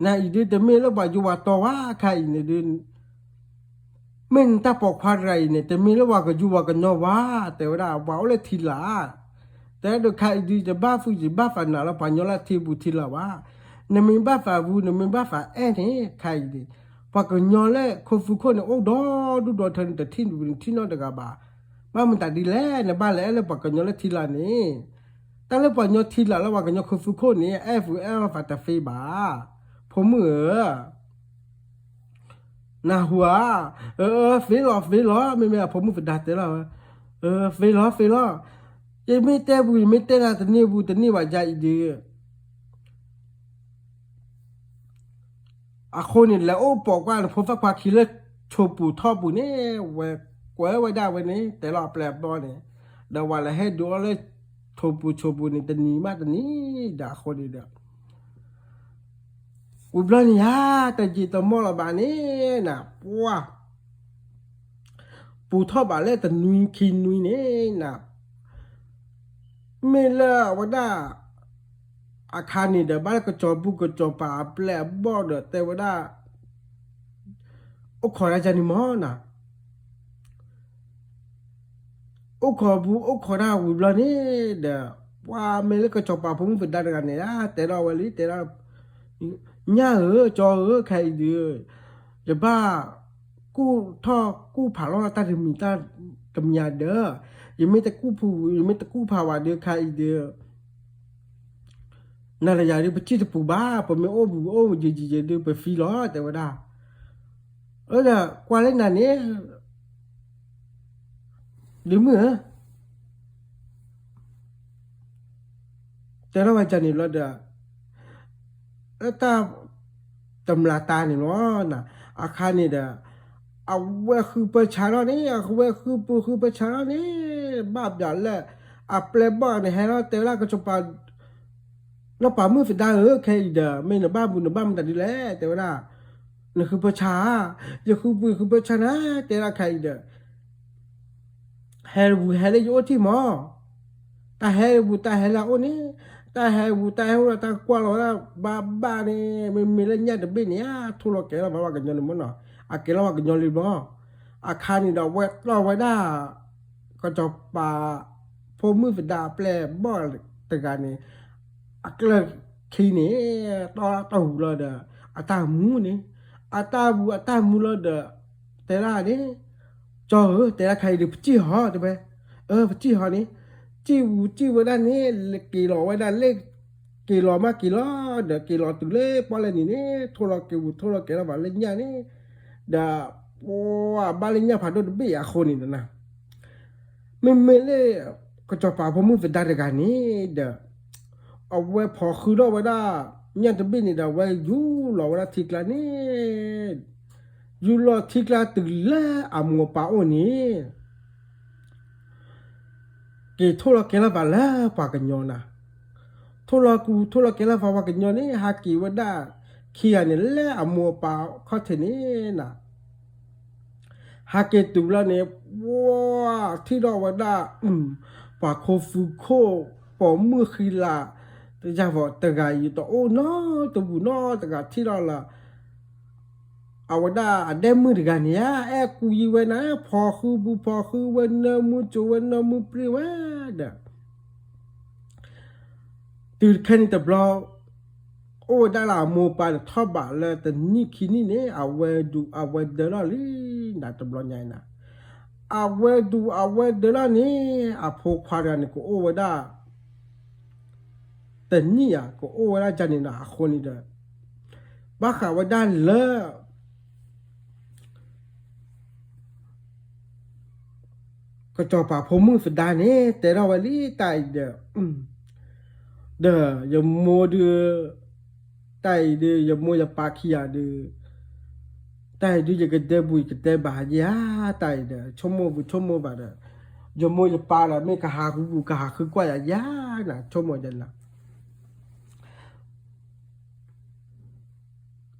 နၤအံၤဒုး တမ့ၢ်လၢပှၤယိဝၤတီဝါ ခဲအံၤန့ၣ်ဒုး မ့ၢ်နတၢ်ပိာ်ခွါတဂၤအံၤန့ၣ် တမ့ၢ်လၢပှၤကယိဝၤကညီဝါ တဲဝဲဒၣ် ပှၤအိၣ်လၢထံလာ်, တဲဒုး ခဲအံၤဒုး ယဘၣ်သူၣ်ယဘၣ်သးနၤလၢပှၤကညီလၢထံပူၤထံလာ်ဘၣ်, နမ့ၢ်ဘၣ်သးဝံၤ နမ့ၢ်ဘၣ်သးအဲၣ်န့ၣ် ခဲအံၤန့ၣ် ပှၤကညီလၢခိသူခိၣ်န့ၣ် အိၣ်ဒီဒူၣ်ဒီထၢန့ၣ် တထံၣ်နထံၣ်နီတဂၤဘၣ်, ဘၣ်မတၤဒ်လဲၣ် နဘၣ်လဲၤအဲၣ်လၢပှၤကညီလၢထံလာ်န့ၣ်, တၢ်လၢပှၤကညီထံလာ်လၢပှၤကညီခိသူခိၣ်န့ၣ် အဲၣ်ပူၤအဲၣ်သးတသ့ဘၣ်, ဖိမုၣ်ဧၢ နၢ်ဟူဧါ, အၢ သ့လီၤသ့လီၤ မ့မ့ၢ်အဖိမုၣ်သဒါတဲလီၤဝဲ, သ့လီၤသ့လီၤ, ယမ့ၢ်တဲပူၤ ယမ့ၢ်တဲနၤတန့ၢ်ပူၤ တန့ၢ်ဘၣ်ယၤအံၤဒုး အဃိန့ၣ် လဲၤအိၣ်ပိာ်ကွၢ်နဖိသၣ်ခွါခံလၢ ဆိပူၤထီၣ်ပူၤန့ၣ် ဝဲကွဲဝဲဒၣ်ဝဲန့ၣ် တဲလီၤအပျဲၢ်အဘီၣ်န့ၣ်, ဒီးဝဲလဲၤဟဲဒုးအီၤလၢ ဆိပူၤဆိပူၤန့ၣ် တနံၤမးတနံၤဒီးအဃိန့ၣ်ဒီး ဝံၤဘျီန့ၣ်ယၤ တယံာ်တမီၢ်လၢၤဘၣ်န့ၣ် နပှၢ် ပူၤထီၣ်ဘၣ်လၢတနွံခံနွံန့ၣ် န မ့ၢ်လၢအဝဲဒၣ် အခါန့ၣ်ဒီး ဘၣ်လၢကစီၤပူၤကစီၤပၤအပျဲၢ်အဘီၣ်ဒီး တဲဝဲဒၣ် အိၣ်ခိးတၢ်ယၤန့ၣ်မ့ၢ်န အိၣ်ခိးပူၤအိၣ်ခိးတၢ်ဝံၤဘျီန့ၣ်ဒီး ပှၤမ့ၢ်လၢကစီၤပၤဖိမုၣ်သဒါတဂၤန့ၣ် တဲထီၣ်ဝဲလံ တဲဒၣ် ညၣ်ဧၢ ကၠီဧၢ ခဲအံၤဒုး ယဘၣ် ကူၣ်ထီၣ်ကူၣ်ဖးလီၤတၢ်တမံၤတၢ်တမံၤဒီး ယမ့ၢ်တကူၣ်ဖး ယမ့ၢ်တကူၣ်ဖးဝဲဒုး ခဲအံၤဒုး နၤဒီးယၤဒုး ပစံၣ်တပူၤဘၣ်, ပမ့ၢ်အိၣ်ဘှံးအိၣ်ယံာ်ယံာ်ယံာ်ဒုး ပသံလီၤ တဲဝဲဒၣ်. အၢ ဒီးကွၢ်လၢနၤန့ၣ် ဒုးမုၣ်ဧၢ တဲထီၣ်ဝဲဒၣ်န့ၣ်လီၤဒီး လၢတၢ်တမျၢ်တၢ်န့ၣ်လီၤ. အခါန့ၣ်ဒီး အဝဲဃုပၢဆါထီၣ်န့ၣ် အဝဲဃုပၢဃုပၢဆါထီၣ်န့ၣ် ဘၣ်ဘျးလၢ အပျဲၢ်ဘီၣ်န့ၣ် ဟဲထီၣ်တဲဝဲဒၣ် ကစီၤပၤ နီၢ်ပၤမုၣ်သဒါဧၢ ခဲအံၤဒီး မ့ၢ်နဘၣ်ဘူနဘၣ်မတၤဒ်လဲၣ် တဲဝဲဒၣ်. နဃုပၢဆါဧါ, ယဃုပၢ ယဃုပၢဆါနၤ တဲဒၣ်ခဲအံၤဒီး ဟဲတပူၤဟဲလၢယအိၣ်ထံၣ်မး, တၢ်ဟဲတပူၤတၢ်ဟဲလၢအအိၣ်န့ၣ်, တၢ်ဟဲတပူၤတၢ်ဟဲအိၣ်ဒီးတၢ်ကွၢ်လီၤဝဲဒၣ်ဘၣ်ဘၣ်န့ၣ်, မ့မ့ၢ်လၢညၣ်တဘ့ၣ်န့ၣ် ထိၣ်လီၤကဲၤလီၤဘၣ်ပှၤကညီန့ၣ်မ့ၢ်နီၤ, အကဲၤလီၤပှၤကညီလံဘျီ. အခါန့ၣ်ဒီး ဝဲတီၢ်ဝဲဒၣ် ကစီၤပၤ ဖိမုၣ်သဒါအပျဲၢ်ဘီၣ်တဂၤန့ၣ် အကျၢၢ်ခံန့ၣ် တီၢ်တီၢ်ဝံၤလီၤဒီး အတၢ်မူန့ၣ်, အတၢ်မူအတၢ်မူလီၤဒီး တဲဒၣ်န့ၣ်, ကၠီဧၢ တဲဒၣ်ခဲအံၤဒီး ပစံၣ်ဟီ တဲဝဲ, အၢ ပစံၣ်ဟီန့ၣ်, စံၣ်ဝံၤစံၣ်ဝဲဒၣ်န့ၣ် က့ၤလီၤဝဲဒၣ်လၢ က့ၤလီၤမးက့ၤလီၤဒီး က့ၤလီၤတုၤလၢပီၣ်လဲၣ်နံၤန့ၣ် ထိၣ်လီၤက့ၤဝံၤထိၣ်လီၤကဲၤလီၤဘၣ်လၢညၣ်န့ၣ်, ဒီး ပှၤဘၣ်လၢညၣ်ဖးဒိၣ်တဘ့ၣ်အဃိန့ၣ်ဒီးနၤ, မ့မ့ၢ်လၢ ကစီၤပၤဖိမုၣ်သဒါတဂၤန့ၣ်ဒီး အဝဲဖိးဃုထီၣ်ဝဲဒၣ် ညၣ်တဘ့ၣ်န့ၣ်ဒီး အဝဲယူၢ်လီၤဝဲဒၣ်ထံကျါန့ၣ်, ယူၢ်လီၤထံကျါတုၤလၢအမိၢ်အပၢ်အိၣ်န့ၣ် က့ၤထိၣ်လီၤကဲၤလီၤဘၣ်လၢပှၤကညီနၤ, ထိၣ်လီၤကူထိၣ်လီၤကဲၤလီၤဘၣ်ပှၤကညီန့ၣ် ဟးက့ၤဝဲဒၣ်ခံဂၤန့ၣ် လၢအမိၢ်အပၢ်ခီၣ်ထံးန့ၣ်နၤ, ဟးက့ၤတုၤလီၤန့ၣ် ပှၤထံၣ်ထီၣ်ဝဲဒၣ် ပှၤခိသူခိၣ် ပိာ်မုၣ်ဃံလၤ တယၢ်ဖီးတဂၤအံၤ တအိၣ်နီတဘူၣ်နီတဂၤ ထံၣ်ထီၣ်လၢ အဝဲဒၣ်အဒဲမုၣ်တဂၤန့ၣ်ဧါ အဲၣ်ကူယံၤဝဲနၤ ဖီၣ်ဃုဘူးဖီၣ်ဃုဝဲ နၢမူကၠိဝဲ နၢမူပြ့ဝဲဒီး တုၤခဲနံၤတဘျီ အိၣ်ဝဲဒၣ်လၢအမိၢ်ပၢ်န့ၣ် ထီၣ်ဘးလၢတနံၣ်ခံနံၣ်န့ၣ် အဝဲဒူးအဝဲဒၢလီၤလံနၤ တဘျီညါအံၤနၤ, အဝဲဒူးအဝဲဒၢလီၤန့ၣ် အဖိခွါတဂၤန့ၣ် ကအိၣ်ဝဲဒၣ် တနံၣ်ဧါ ကအိၣ်ဝဲဒၣ်ဒ်န့ၣ်ဒီး အဃိန့ၣ်ဒီး ဘၣ်ဃးဝဲဒၣ်လၢ ကစီၤပၤဖိမုၣ်သဒါန့ၣ် တဲထီၣ်ဝဲလံတၢ်အံၤဒီး, ဒီးယမိၢ်ဒုး, တၢ်အံၤဒုး ယမိၢ်ယပၢ်ခံဂၤဒုး, တၢ်အံၤဒုး ယကတဲဘူၣ်ယကတဲဘၣ်ယဲဧါ, တၢ်အံၤဒီး ဆိကမိၣ်ဘူၣ်ဆိကမိၣ်ဘၣ်ဒီး, ယမိၢ်ယပၢ်ဒီး မ့ၢ်ကဟးဃုဘူၣ်ကဟးဃုကွၢ်ယၤယဲဧါ, နဆိကမိၣ်ယဲလီၤ.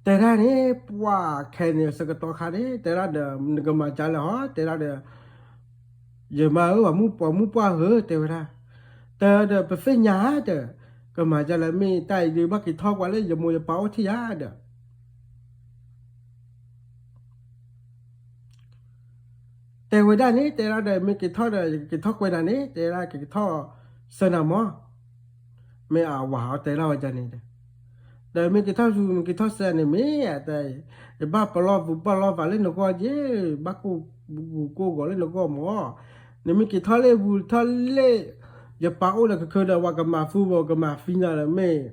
တဲဒၣ်န့ၣ် ပှၤခဲန့ၣ် ဆၢကတီၢ်ခါန့ၣ် တဲဒၣ်ဒီး နကမၤဒ်လဲၣ်ဟီ တဲဒၣ်ဒီး, ယမါဧၢ ပှၤမုၣ်ပှၢ်ဧၢ တဲဝဲဒၣ်, တဲဒီး ပသ့ၣ်ညါဧါဒီး, ကမၤဒ်လဲၣ် မ့ၢ်တၢ်အံၤဒုး ဘၣ်က့ၤထီၣ်ကွၢ်လၢယမိၢ်ယပၢ်အိၣ်ထံၣ်ဧါဒီး တဲဝဲဒၣ်န့ၣ် တဲဒၣ်ဒီး မ့ၢ်က့ၤထီၣ်ဒီး ယကက့ၤထီၣ်ကွဲးနၤန့ၣ် တဲဒၣ် ကက့ၤထီၣ်ဆှၢနၤမၢ်, မ့ၢ်အဝၤဟီတဲဒၣ်ဝဲဒ်န့ၣ်ဒီး, ဒီးမ့ၢ်က့ၤထီၣ်ဆူ မ့ၢ်က့ၤထီၣ်ဆှၢန့ၣ် မ့ၢ်တဲ, ယဘၣ်ပလီၢ်ပူၤပလီၢ်ဘၣ်လၢနဂီၢ်က့, ဘၣ်ကိၢ်ဂူၤကိၢ်ဂီၤလၢနဂီၢ်မၢ်, နမ့ၢ်က့ၤထီၣ်လၢပူၤထီၣ်လၢ ယပၢ်အိၣ်ဒီး ခဲကဒီး ပှၤကမၤသူဘၣ်ကမၤသံနၤလၢမ့ၢ်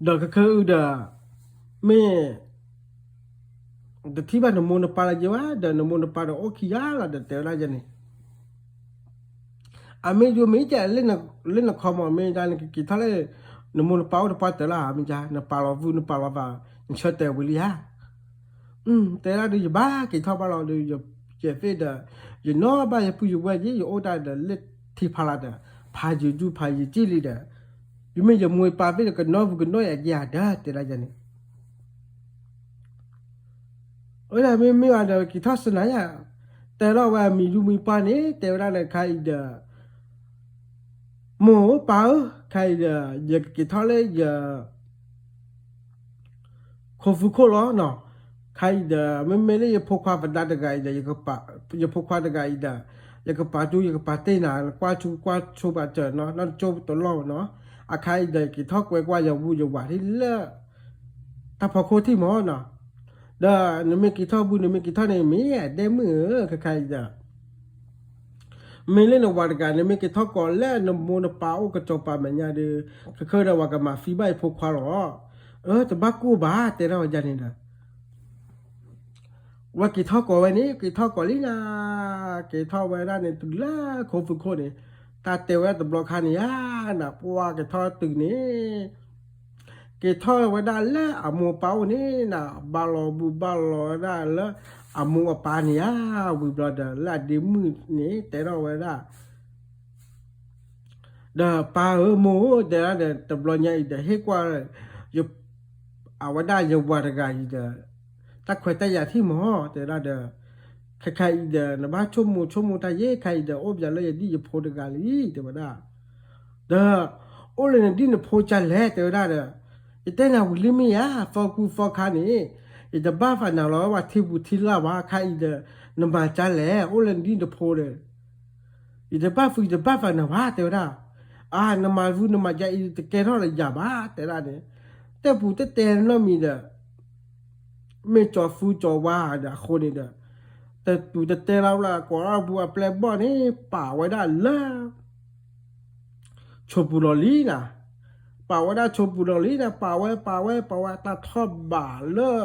ဒီးခဲကဒီး မ့ၢ် တထံၣ်ဘၣ်နမိၢ်နပၢ်လၢၤက့ဝဲ ဒီးနမိၢ်နပၢ်ဒီးအိၣ်ခံဂၤလီၤဒီး တဲဝဲဒၣ်ယဲန့ၣ်, အမ့ၢ်ယိၤမ့ၢ်ကဲလၢနခီမၢ် မ့ၢ်ဒၣ်နကက့ၤထီၣ်လၢ နမိၢ်နပၢ်အိၣ်တပှၢ်တၢၢ်လၢဧါ မ့ၢ်ကဲ နပာ်လီၤဝု နပာ်လီၤဘၣ် နဆၢတဲာ်ဝံၤလံဧါ. တဲဒၣ်ဒီး ယဘၣ်က့ၤထီၣ်ဘၣ်လီၤဒီး ယသ့ၣ်ဒီး ယနီၣ်ဘၣ်ယပုၢ်ယဝဲၢ်က့ ယအိၣ်တၢ်ဒီးလၢထံဖးလၢ်ဒီး ဖးယံာ်ဒူဖးယံာ်ကံၣ်လံဒီး ယမ့ၢ်ယမိၢ်ယပၢ်သ့ၣ်ဒီး ကနီၣ်ဝုကနီၣ်ယၤက့ဧါဒီး တဲဒၣ်ယဲန့ၣ် အဝဲဒၣ်မ့မ့ၢ်အီၤဒီး က့ၤထီၣ်စနၤယါ, တဲထီၣ်ဝဲအမံၤဒူမံၤပှၢ်န့ၣ် တဲဝဲဒၣ်လၢခါအံၤဒီး မိၢ်ဧၢပၢ်ဧၢ, ခါအံၤဒီး ယကက့ၤထီၣ်လၢယ ခိၣ်ဖုခိၣ်လီၤနီၤ, ခါအံၤဒီး မ့မ့ၢ်လၢယဖိခွါပဒါတဂၤအံၤဒီး ယဖိခွါတဂၤအံၤဒီး ယကပာ်တူယကပာ်တ့ၢ်နၤ ကွၢ်ဆူကွၢ်ဆိပာ်စၢၤနီၤ နီၢ်တကၠိတလီၢ်နီၤ, အခါအံၤဒီး ယက့ၤထီၣ်ကွဲကွၢ်ယဝံယဝၤထံၣ်လၢ တၢ်ဖီခိၣ်ထံၣ်မၢ်နီၤ, ဒီးနမ့ၢ်က့ၤထီၣ်ဘု နမ့ၢ်က့ၤထီၣ်န့ၣ် မ့ၢ်အဒဲမုၣ်ဧၢ ခါခါအံၤဒီး မ့ၢ်လၢနဝၤတဂၤ နမ့ၢ်က့ၤထီၣ်ကိးလၢနမိၢ်နပၢ်အိၣ်ကစီၤပၤမဲာ်ညါဒီး ခဲကဒီးဝဲကမၤသံဘၣ်ယဖိခွါလီၤ, အၢ တဘၣ်ကိၢ်ဘၣ် တဲထီၣ်ဝဲဒ်န့ၣ်ဒီး ဝဲက့ၤထီၣ်ကိးဝဲန့ၣ် က့ၤထီၣ်ကိးလံနၤ, က့ၤထီၣ်ဝဲဒၣ်န့ၣ် တုၤလၢခိၣ်ဖုခိၣ်န့ၣ် တၢ်တဲဝဲဒၣ်တဘျီခါန့ၣ်ဧါ, နပှၢ်က့ၤထီၣ်တုၤန့ၣ် က့ၤထီၣ်ဝဲဒၣ်လၢအမိၢ်အပၢ်အိၣ်န့ၣ်နၤ, ဘၣ်လီၤဘူၣ်ဘၣ်လီၤဝဲဒၣ်လၢအမိၢ်အပၢ်န့ၣ်ဧါ, ဝံၤဘျီဒီး လၢအဒ့မုၣ်န့ၣ် တဲထီၣ်ဝဲဒၣ် ဒီးပၢ်ဧၢမိၢ်ဧၢ တဲဒၣ်ဒီး တဘျီညါအံၤဒီး ဟ့ၣ်ကွၢ် အဝဲဒၣ်ယဝၤတဂၤအံၤဒီး တၢ်ခွဲးတၢ်ယာ်ထံၣ်မၢ် တဲဒၣ်ဒီး ခဲခါအံၤဒီး နဘၣ်ဆိကမိၣ်ဆိကမိၣ်တၢ်ယဲ ခါအံၤဒီး အိၣ်ပယီၤလၢယဒ်ယဖိတဂၤလံ တဲဝဲဒၣ်, ဒီး အိၣ်လၢနဒ်နဖိကလဲၣ် တဲဝဲဒၣ်ဒီး ယတဲနၤဝံၤလံမ့ၢ်ဧါ သီကူသီခါန့ၣ် ယတဘၣ်သးနၤလီၤ ပှၤထံပူၤထံလာ်ဘၣ် ခါအံၤဒီး နမၤကလဲၣ် အိၣ်လၢနဒ်နဖိဒီး ယတဘၣ်သူယတဘၣ်သးနၤဘၣ် တဲဝဲဒၣ်, အါ နမၤဝံၤနမၤကါအံၤ တကဲထီၣ်လၢယၤဘၣ် တဲဒၣ်န့ၣ်, တဲပူၤတတဲနီတမံၤဒီး မ့ၢ်ကၠီၤသူကၠီၤဝါဒီးအဃိန့ၣ်ဒီး တတူၢ်တတဲလီၤဝဲလၢ ကိးထီၣ်ပူၤအပျဲၢ်ဘီၣ်န့ၣ် ပာ်ဝဲဒၣ်လၢ ဆိပူၤလီၤလံနၤ, ပာ်ဝဲဒၣ်ဆိပူၤလီၤလံနၤ ပာ်ဝဲပာ်ဝဲပာ်ဝဲ တၢ်ထီၣ်ဘးလၢ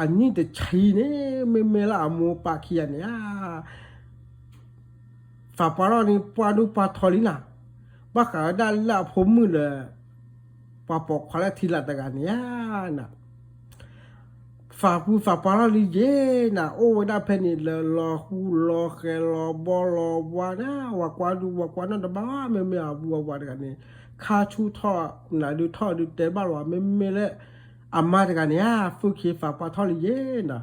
အနံၣ်တဆံန့ၣ် မ့မ့ၢ်လၢအမိၢ်ပၢ်ခံဂၤန့ၣ်ဧါ သးပှၢ်ထီၣ်န့ၣ် ပှၢ်ဒိၣ်ပှၢ်ထီလံနၤ, ဘၣ်ဃးဝဲဒၣ်လၢအဖိမုၣ်လၢ ပှၤပိာ်ခွါလၢထံလာ်တဂၤန့ၣ်ဧါနၤ သးပူၤသးပှၢ်ထီၣ်လံယဲနၤ အိၣ်ဝဲဒၣ်ဖဲန့ၣ်လၢလီၤဃူလီၤဃဲၤလီၤဘီလီၤဝါနၤ ဝၤကွၢ်ဒူဝၤကွၢ်နီၢ်တဘၣ် မ့မ့ၢ်အဝၤတဂၤန့ၣ် ခါဆူၣ်ထီၣ်နၤဒုးထီၣ်ဒုးတဲဘၣ်လီၤ မ့မ့ၢ်လၢ အမါတဂၤန့ၣ်ဧါ သူၣ်ခ့သးပှၢ်ထီၣ်လံယဲနၤ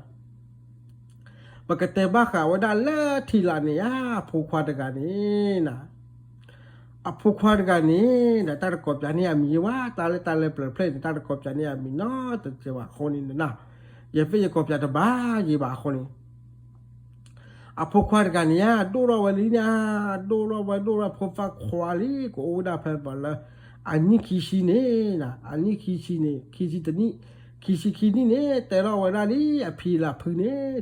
ပကတဲဘၣ်ဃးဝဲဒၣ်လၢထံလာ်န့ၣ်ဧါ ဖိခွါတဂၤန့ၣ်နၤ, အဖိခွါတဂၤန့ၣ် ဒီးတၢ်တကိးပၠးန့ၢ်အမံၤယဲဘၣ်, တၢ်လၢတၢ်လၢပျၢၤဖျၢၣ်န့ၣ် တၢ်တကိးပၠးန့ၢ်အမံၤနီတစဲးဘၣ်အဃိန့ၣ်, ယသ့ၣ်ယကိးပၠးတဘၣ်ယဲဘၣ်အဃိန့ၣ်, အဖိခွါတဂၤန့ၣ်ဧါ ဒိၣ်ထီၣ်ဝဲလံန့ၣ်, ဒိၣ်ထီၣ်ဝဲဒိၣ်ထီၣ်ဖိသၣ်ခွါလံ ကအိၣ်ဝဲဒၣ်ဖဲပှၤလၢ အနံၣ်ခံဆံန့ၣ်, အနံၣ်ခံဆံန့ၣ် ခံဆံတနံၣ်, ခံဆံခံနံၣ်န့ၣ် တဲထီၣ်ဝဲဒၣ်လံ အဖံလၢအဖုန့ၣ်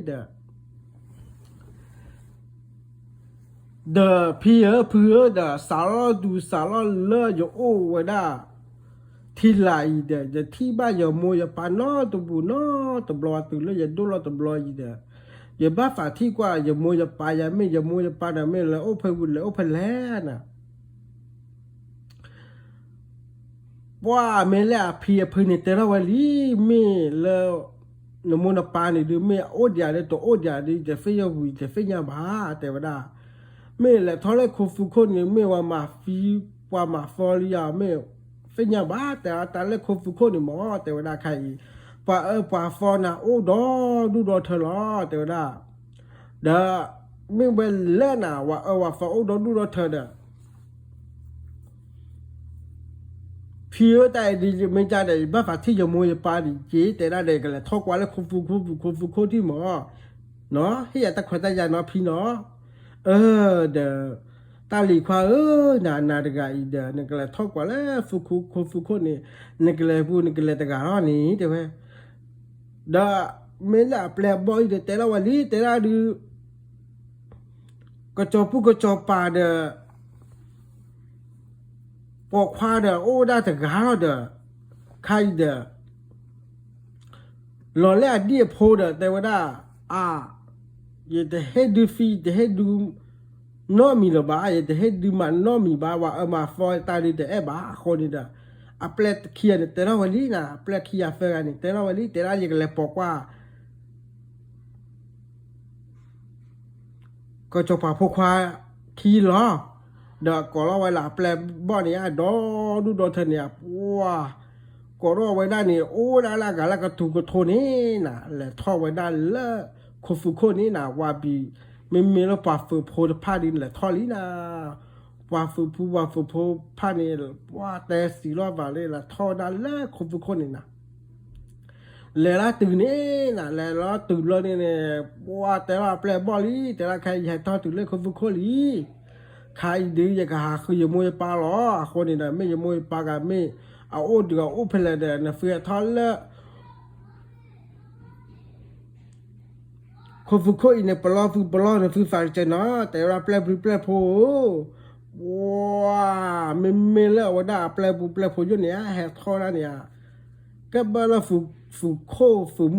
ဒီး ဒီးဖံဧၢဖုဧၢဒီး စးထီၣ်တုၤစးထီၣ်လၢယအိၣ်ဝဲဒၣ် ထံလာ်အံၤဒီး ယထံၣ်ဘၣ်ယမိၢ်ယပၢ်နီတဘူၣ်နီတဘျီ တုၤလၢယဒိၣ်လီၤတဘျီအံၤဒီး ယဘၣ်သးထံၣ်ကွၢ်ယမိၢ်ယပၢ်ယၤ မ့ၢ်ယမိၢ်ယပၢ်ဒီး မ့ၢ်လဲၤအိၣ်ဖဲဝံၤလဲၤအိၣ်ဖဲလဲၣ်န့ၣ် ပှၤမ့ၢ်လၢအဖံအဖုန့ၣ်တဲထီၣ်ဝဲလံ, မ့ၢ်လၢ နမိၢ်နပၢ်န့ၣ်ဒုး မ့ၢ်အအိၣ်ဒံးဧါဒီး တအိၣ်ဒံးဧါဒီး ယတသ့ၣ်ညါဝံၤ ယတသ့ၣ်ညါဘၣ် တဲဝဲဒၣ်, မ့ၢ်လဲၤထီၣ်လၢခိၣ်ဖုခိၣ်န့ၣ် မ့ၢ်ဝဲမၤသံပှၤမၤသီလံဧါ မ့ၢ်သ့ၣ်ညါဘၣ် တဲဝဲဒၣ် တၢ်လၢခိၣ်ဖုခိၣ်န့ၣ်မ့ၢ် တဲဝဲဒၣ်ခဲအံၤ ပှၤအၢပှၤသီနၤအိၣ်ဒီဒူၣ်ဒီထၢလီၤ တဲဝဲဒၣ် ဒီး မ့ၢ်ဝဲလၢနၤ ပှၤအၢပှၤသီအိၣ်ဒီဒူၣ်ဒီထၢဒီး ဖံဧၢ တၢ်အံၤဒ်မ့ၢ်ကဒီး ယဘၣ်သးထံၣ်ယမိၢ်ယပၢ်ဒ်က့ၤ တဲဒၣ်ဒီး ကလဲၤထီၣ်ကွၢ်လၢခိၣ်ဖုခိၣ်ဖုခိၣ်ဖုခိၣ်ထံၣ်မ့ၢ် နီၤ ဟ့ၣ်ယၤတၢ်ခွဲးတၢ်ယာ်နီၤဖံနီၤ, အၢ ဒီး တၢ်လံၤခွါဧၢ နၤနၤတဂၤအံၤဒီး နကလဲၤထီၣ်ကွၢ်လၢဖုခိၣ်ခိၣ်ဖုခိၣ်န့ၣ် နကလဲၤပူၤ နကလဲၤတဂၤထီၣ်န့ၣ် တဲဝဲ ဒီး မ့ၢ်လၢအပျဲၢ်အဘီၣ်အံၤဒီး တဲထီၣ်ဝဲလံ တဲဒၣ်ဒုး ကစီၤပူၤကစီၤပၤဒီး ပိာ်ခွါဒီး အိၣ်ဝဲဒၣ်တဂၤထီၣ်ဒီး ခါအံၤဒီး လီၤလၢအဒံၣ်အဖိဒီး တဲဝဲဒၣ် အါ ယတဟ့ၣ်ဒုးသံ ယတဟ့ၣ်ဒုးနီတမံၤလၢၤဘၣ်, ယတဟ့ၣ်ဒုးမၤနီတမံၤဘၣ်, ပှၤအၢမၤသီတၢ်ဒုးတအဲၣ်ဘၣ်အဃိန့ၣ်ဒီး အပျဲၢ်ခံဂၤန့ၣ် တဲထီၣ်ဝဲလံနၤ, အပျဲၢ်ခံဂၤသၢဂၤန့ၣ် တဲထီၣ်ဝဲလံ, တဲဒၣ်ယကလဲၤပိာ်ကွၢ် ကစီၤပၤဖိခွါခံလီၤ, ဒီးကိးလီၤဝဲလၢအပျဲၢ်ဘီၣ်န့ၣ် အဒီဒူၣ်ဒီထၢန့ၣ် ပှၤ ကိးထီၣ်ဝဲဒၣ်န့ၣ် အိၣ်ဝဲဒၣ်လၢအဂၤလၢကထူးကထိန့ၣ်နၤ, လဲၤထီၣ်ဝဲဒၣ်လၢခိၣ်ဖုခိၣ်န့ၣ်နၤ, ဝါဘံၤ မ့မ့ၢ်လၢပှၤသုးဖိတဖၣ်ဒ်လဲၤထီၣ်လံနၤ, ပှၤသုးဖိ ပှၤသုးဖိတဖၣ်န့ၣ် ပှၤတဲသံလီၤဘၣ်လၢ လဲၤထီၣ်ဝဲဒၣ်လၢခိၣ်ဖုခိၣ်န့ၣ်နၤ လဲၤလၢတုၤန့ၣ်နၤ, လဲၤလီၤတုၤလီၤန့ၣ်န့ၣ် ပှၤတဲလီၤအပျဲၢ်အဘီၣ်လံ, တဲဒၣ်ခဲအံၤ ယဟဲထီၣ်တုၤလၢခိၣ်ဖုခိၣ်လံ, ခါအံၤဒုး ယကဟးဃုယမိၢ်ယပၢ်လီၤ, အဃိန့ၣ်ဒီး မ့ၢ်ယမိၢ်ယပၢ်ဂၤမ့ၢ် အအိၣ်ဒုးအအိၣ်ဖဲလဲၣ်ဒီး နသုဟဲထီၣ်လၢ ခိၣ်ဖုခိၣ်အံၤန့ၣ် ပလီၢ်သုပလီၢ်နသုသးတကဲနီၤ, တဲဝဲဒၣ်ပျဲၢ်ဘုပျဲၢ်ဖိဧၢ, ပှၤ မ့မ့ၢ်လၢအဝဲဒၣ်အပျဲၢ်ဘုပျဲၢ်ဖိယိၣ်န့ၣ် ဟဲထီၣ်ဝဲဒၣ်န့ၣ်ဧါ, ကဲဘၣ်လၢသုးခိၣ်သုး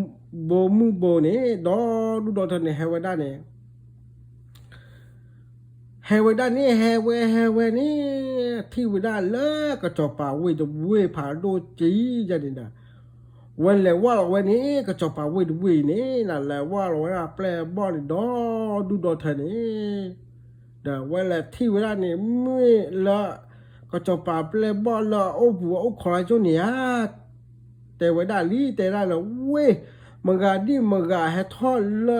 ဘိမုၢ်ဘိန့ၣ် ဒီဒူၣ်ဒီထၢန့ၣ် ဟဲဝဲဒၣ်န့ၣ် ဟဲဝဲဒၣ်န့ၣ် ဟဲဝဲဟဲဝဲန့ၣ် ထံၣ်ဝဲဒၣ်လၢကစီၤပၤဝ့ၢ်တဝ့ၢ်ဖးဒိၣ်ကံယဲန့ၣ်ဒီး ဝဲလဲၤဝဲလီၤဝဲန့ၣ် ကစီၤပၤဝ့ၢ်တဝ့ၢ်အံၤန့ၣ် လဲၤဝဲလီၤဝဲဒၣ်ပျဲၢ်ဘီၣ်န့ၣ် ဒီဒူၣ်ဒီထၢန့ၣ် ဒီးဝဲလဲၤထံၣ်ဝဲဒၣ်န့ၣ် မ့ၢ်လၢ ကစီၤပၤပျဲၢ်ဘီၣ်လၢအအိၣ်ပူၤအအိၣ်ခိးလၢကၠိန့ၣ်ဧါ တဲဝဲဒၣ်လံ တဲဒၣ်လၢဝ့ၢ် မဂၤဒ်မဂၤဟဲထီၣ်လၢ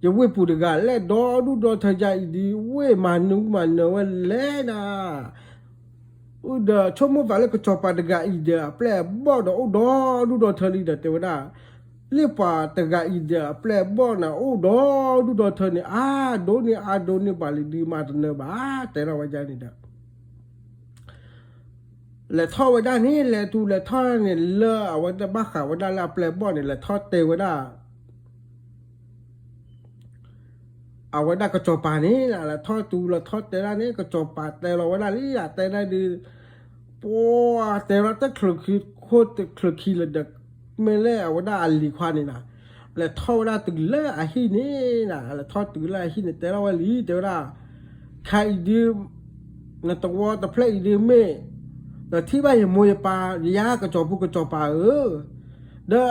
ယဝ့ၢ်ပူၤတဂၤလဲၣ် ဒီဒူၣ်ဒီထၢယၤအံၤဒ်ဝ့ၢ်မၤနၢၤမၤနၢၤဝဲလဲၣ်နၤ ဒီးဆိကမိၣ်သးလၢကစီၤပၤတဂၤအံၤဒီး အပျဲၢ်အဘီၣ်ဒီးအိၣ်ဒီဒူၣ်ဒီထၢလံဒီး တဲဝဲဒၣ် လၢပှၤတဂၤအံၤဒီး အပျဲၢ်အဘီၣ်န့ၣ် အိၣ်ဒီဒူၣ်ဒီထၢန့ၣ် အါဒိၣ်န့ၢ်အါဒိၣ်န့ၢ်ပှၤလံဒုးမၤတနၢၤဘၣ် တဲထီၣ်ဝဲဒၣ်န့ၣ်ဒီး လဲၤထီၣ်ဝဲဒၣ်န့ၣ် လဲၤတုၤလဲၤထီၣ်န့ၣ် လၢအဝဲတဘၣ်ဃးဝဲဒၣ်လၢအပျဲၢ်အဘီၣ်န့ၣ် လဲၤထီၣ်တဲဝဲဒၣ် အဝဲဒၣ်ကစီၤပၤန့ၣ် လဲၤထီၣ်တုၤလဲၤထီၣ်တဲဒၣ်န့ၣ် ကစီၤပၤတဲလီၤဝဲဒၣ်လံ တဲဒၣ်ဒုး ပှၤတဲလီၤတချုးခံခိၣ်တချုးခံလၢၤဒီး မ့ၢ်လၢအဝဲဒၣ်အလံၤခွါန့ၣ်နၤ လဲၤထီၣ်ဝဲဒၣ်တုၤလၢအဟံၣ်န့ၣ်နၤ လဲၤထီၣ်တုၤလၢအဟံၣ်န့ၣ် တဲထီၣ်ဝဲလံ တဲဝဲဒၣ် ခဲအံၤဒုး နသဝီတဖျၢၣ်အံၤဒုးမ့ၢ် နထံၣ်ဘၣ်ယမိၢ်ယပၢ် ယၤကစီၤပူၤကစီၤပၤဧၢ, ဒီး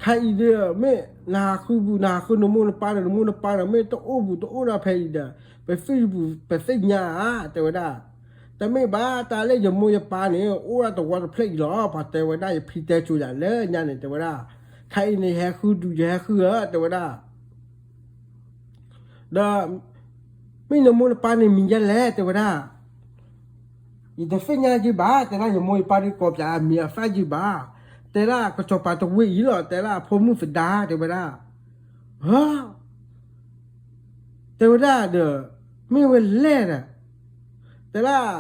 ခဲအံၤဒုး မ့ၢ်နဟးဃုဘူး နဟးဃုနမိၢ်နပၢ်ဒီး နမိၢ်နပၢ်ဒီး မ့ၢ်တအိၣ်ဘူးတအိၣ်ဒၣ်ဖဲအံၤဒီး ပသ့ၣ်ပူၤ ပသ့ၣ်ညါဧါ တဲဝဲဒၣ်, တမ့ၢ်ဘၣ် တၢ်လၢယမိၢ်ယပၢ်န့ၣ် အိၣ်ဒၣ်သဝီတဖျၢၣ်အံၤလီၤ. ပှၤတဲဝဲဒၣ် ယဖံတဲစိၤယၤလၢညါန့ၣ် တဲဝဲဒၣ်, ခဲအံၤန့ၣ် ယဟဲဃုဒုး ယဟဲဃုဧၢ တဲဝဲဒၣ် ဒီး မ့ၢ်နမိၢ်နပၢ်န့ၣ်မံၤဒ်လဲၣ် တဲဝဲဒၣ်. ယတသ့ၣ်ညါက့ၤဘၣ် တဲဒၣ်, ယမိၢ်ယပၢ်ဒုးကိးပၠးအမံၤအသၣ်က့ၤဘၣ်, တဲဒၣ်, ကစီၤပၤတဝ့ၢ်အံၤလီၤ တဲဒၣ်အဖိမုၣ်သဒါ တဲဝဲဒၣ်. တဲဝဲဒၣ်ဒီး မ့ၢ်ဝဲလဲၣ်ဒီး တဲဒၣ်,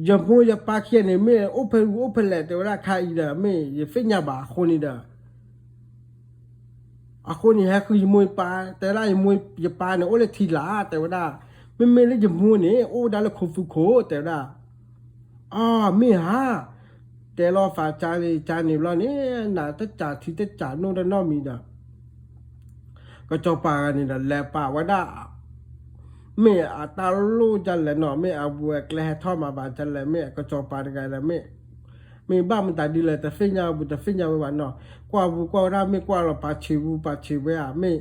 ယမိၢ်ယပၢ်ခံဂၤန့ၣ် မ့ၢ်အိၣ်ဖဲဂုၤအိၣ်ဖဲလဲၣ် တဲဝဲဒၣ်, ခါအံၤဒီး မ့ၢ်ယသ့ၣ်ညါဘၣ်အဃိန့ၣ်ဒီး အဃိန့ၣ် ဟဲဃုယမိၢ်ယပၢ်, တဲဒၣ်, ယမိၢ်ယပၢ်န့ၣ် အိၣ်လၢထံလာ် တဲဝဲဒၣ်, မ့မ့ၢ်လၢယမိၢ်န့ၣ် အိၣ်ဝဲဒၣ်လၢခိသူခိၣ် တဲဝဲဒၣ်. အမ့ၢ်ဧါ, တဲလီၤသးကန့ၣ် ကန့ၣ်ဘျီန့ၣ် နၤတစၢ်ထံတစၢ်နိၣ်တနီတမံၤဒီး ကစီၤပၤဂၤန့ၣ်ဒီး လဲၤပာ်ဝဲဒၣ် မ့ၢ်အတၢ်လိၣ်ဒ်လဲၣ်နီၤ, မ့ၢ်အဝဲၤကျဲဟဲထီၣ်မၤဘၣ်ဒ်လဲၣ်, မ့ၢ်ကစီၤပၤတဂၤဒီး မ့ၢ် မ့ၢ်ဘၣ်မတၤဒ်လဲၣ် တသ့ၣ်ညါဝဲ တသ့ၣ်ညါဝဲဘၣ်နီၤ, ကွၢ်ဝဲကွၢ်ဝဲဒၣ် မ့ၢ်ကွၢ်လီၤပာ်ဆံးဝဲပာ်ဆံးဝဲဧါ, မ့ၢ်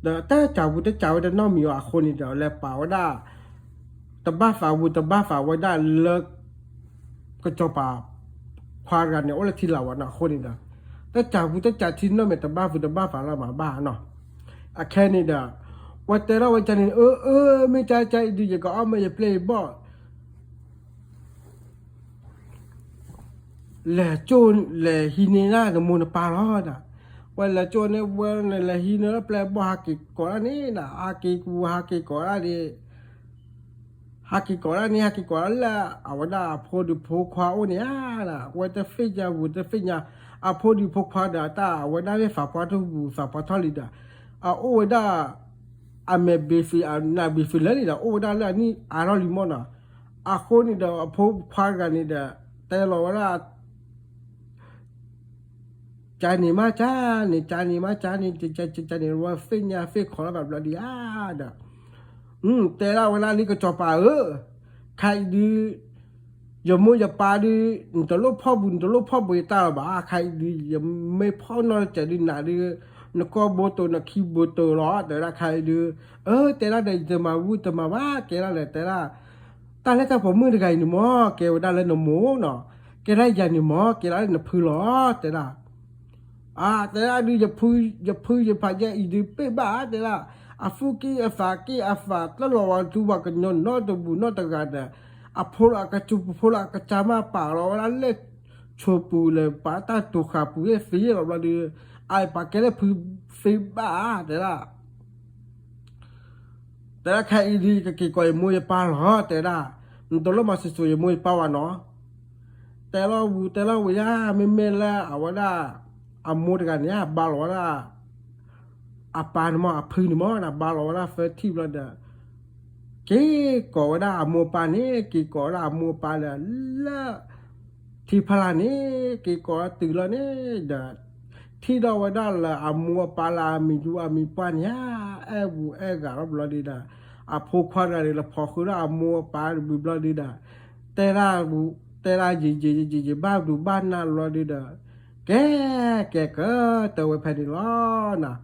ဒီးတစၢ်ဝဲတစၢ်ဝဲတနီတမံၤအဃိန့ၣ်ဒီး လဲၤပာ်ဝဲဒၣ် တဘၣ်သးဝဲတဘၣ်သးဝဲဒၣ်လၢ ကစီၤပၤခွါတဂၤန့ၣ် အိၣ်လၢထံလာ်ဝဲနီၤ, အဃိန့ၣ်ဒီး တစၢ်ဝဲတစၢ်ထံနီတမံၤ တဘၣ်ဝဲတဘၣ်သးလၢမၤဘၣ်နီၤ, အခဲန့ၣ်ဒီး ဝဲတဲထီၣ်ဝဲကန့ၣ် အၢ အၢ မ့ၢ်ကကဒုး ယကအီၣ်မ့ၢ်ယပျဲၢ်ယဘီၣ် လဲၤကၠိ လဲၤဟံးန့ၢ်ဒၣ်နမိၢ်နပၢ်လီၤဒီး, ဝဲလဲၤကၠိန့ၣ် ဝဲလဲၤဟံးန့ၢ်လၢပျဲၢ်ဘီၣ် ဟးက့ၤကိးဒၣ်န့ၣ်ဒီး ဟးက့ၤကူ ဟးက့ၤကိးဒၣ်န့ၣ် ဟးက့ၤကိးဒၣ်န့ၣ် ဟးက့ၤကိးဒၣ်လၢ အဝဲဒၣ်အဖိဒံဖိခွါအိၣ်န့ၣ်ဧါ, ဝဲတသ့ၣ်ညါဝဲတသ့ၣ်ညါ, အဖိဒံဖိခွါဒီးတၢ်အဝဲဒၣ်မ့ၢ်သးပှၢ်တဘူၣ်သးပှၢ်ထီၣ်လံဒီး, အအိၣ်ဝဲဒၣ် အမဲာ်ဘ့ၣ်သ့ၣ် အနၢ်ဘ့ၣ်သ့ၣ်လၢာ်လံဒီး အိၣ်ဝဲဒၣ်လၢအနံၣ်အါထီၣ်လံမီၢ်နီၤ, အဃိန့ၣ်ဒီး အဖိခွါတဂၤန့ၣ်ဒီး တဲလီၤဝဲဒၣ် ကန့ၣ်မးကန့ၣ် ကန့ၣ်မးကန့ၣ် ကန့ၣ် ဝဲသ့ၣ်ညါသ့ၣ်ခီလၢဘၣ်ဘျီဒံးဧါဒီး, တဲဒၣ်ဝဲဒၣ်လံကစီၤပၤဧၢ, ခဲအံၤဒုး ယမိၢ်ယပၢ်ဒုး နတလိၣ်ဖီၣ်ဘူး နတလိၣ်ဖီၣ်ဘူးယတၢ်လီၤဘၣ်, ခဲအံၤဒုး ယမ့ၢ်ဖီၣ်နီၢ်တစဲးဒုးနၤဒုး နကိာ်ဘိတိၢ် နခံဘိတိၢ်လီၤ တဲဝဲဒၣ်ခဲအံၤဒုး, အၢ တဲဒၣ်ဒီး ယတမၤဝံၣ်တမၤဘၣ် ကဲဒၣ်လဲၣ် တဲဒၣ် တၢ်လၢတၢ်ပိာ်မုၣ်တဂၤအံၤန့ၣ်မး ကဲဝဲဒၣ်လၢနမိၢ်နီၤ, ကဲဒၣ်ယၤန့ၣ်မး ကဲဒၣ်လၢနဖုလီၤ တဲဒၣ်, အတဲဒၣ်ဒုး ယဖုယဖးယဲအံၤဒုး ပ့ၢ်ဘၣ် တဲဒၣ်, အသူၣ်က့ၢ်အသးက့ၢ်အသး တလီၤဝဲတူၢ်ဘၣ်ကညီနီတဘူၣ်နီတဂၤဒီး, အဖိလၢအကစူၤ ဖိလၢအကစၢ်မး ပာ်လီၤဝဲဒၣ်လၢ ဆိပူၤလဲၤ ပာ်တၢ်တိၤဃာ်ပူၤသ့သ့လီၤဘျီဒုး, အပာ်ကဲလၢဖုသ့ဘၣ် တဲဒၣ် တဲဒၣ်ခဲအံၤဒုး ယကက့ၤကိးယမိၢ်ယပၢ်လီၤ တဲဒၣ်, နတလိၣ်မၤစံၣ်စိၤယမိၢ်ယပၢ်ဘၣ်နီၤ, တဲလီၤဝံၤ တဲလီၤဝံၤယါ မ့မ့ၢ်လၢအဝဲဒၣ် အမိၢ်တဂၤန့ၣ် ဘါလီၤဝဲဒၣ် အပၢ်န့ၣ်မး အဖုန့ၣ်မး ဘါလီၤဝဲဒၣ်သၢထံၣ်ဘျီဒီး က့ၤကိးဝဲဒၣ်အမိၢ်အပၢ်န့ၣ် က့ၤကိးဝဲဒၣ်အမိၢ်အပၢ်လၢ လၢ ထံဖီလာ်န့ၣ် က့ၤကိးတုၤလီၤန့ၣ်ဒီး ထံၣ်ဒီးဝဲဒၣ်လၢအမိၢ်အပၢ်လၢအမံၤဒူအမံၤပှၢ်န့ၣ်ဧါ, အဲၣ်ဝူၤအဲၣ်ဂၤလီၤဘျီဒုးဒီး အဖိခွါတဂၤန့ၣ် လဲၤဖိးဃုာ်ဒီးအမိၢ်အပၢ်တဘျီဘျီဒုးဒီး တဲဒၣ် တဲဒၣ်ယံာ်ယံာ်ယံာ်ယံာ်ယံာ်ဘၣ်ဒူဘၣ်နၢ်ဘျီဒုးဒီး ကဲ ကဲကတၢၢ်ဝဲဖဲန့ၣ်လီၤနီၤ,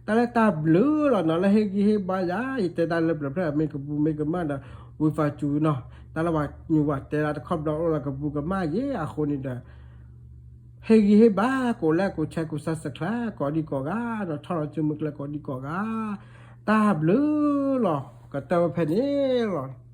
တၢ်လၢတၢ်ဘျုးလီၤနီၤ လၢဟ့ၣ်ဂံၢ်ဟ့ၣ်ဘါယၤ ယတဲတၢ်လၢပျၢၤဖျၢၣ် မ့ၢ်ကဘူးမ့ၢ်ကမၣ်ဒီး ဝံသးစူၤနီၤ တၢ်လၢပှၤညူၤပှၤတဲဒၣ်တခီဘျီအိၣ်လၢကဘူးကမၣ်ယဲအဃိန့ၣ်ဒီး ဟ့ၣ်ဂံၢ်ဟ့ၣ်ဘါ ကိးလဲၣ် ကိး share ကိး subscribe ကိးဒံကိးဂၤဒီး ထီၣ်လီၤစုမုၢ်ကျဲကိးဒံကိးဂၤ တၢ်ဘျုးလီၤ ကတၢၢ်ဝဲဖဲန့ၣ်လီၤ.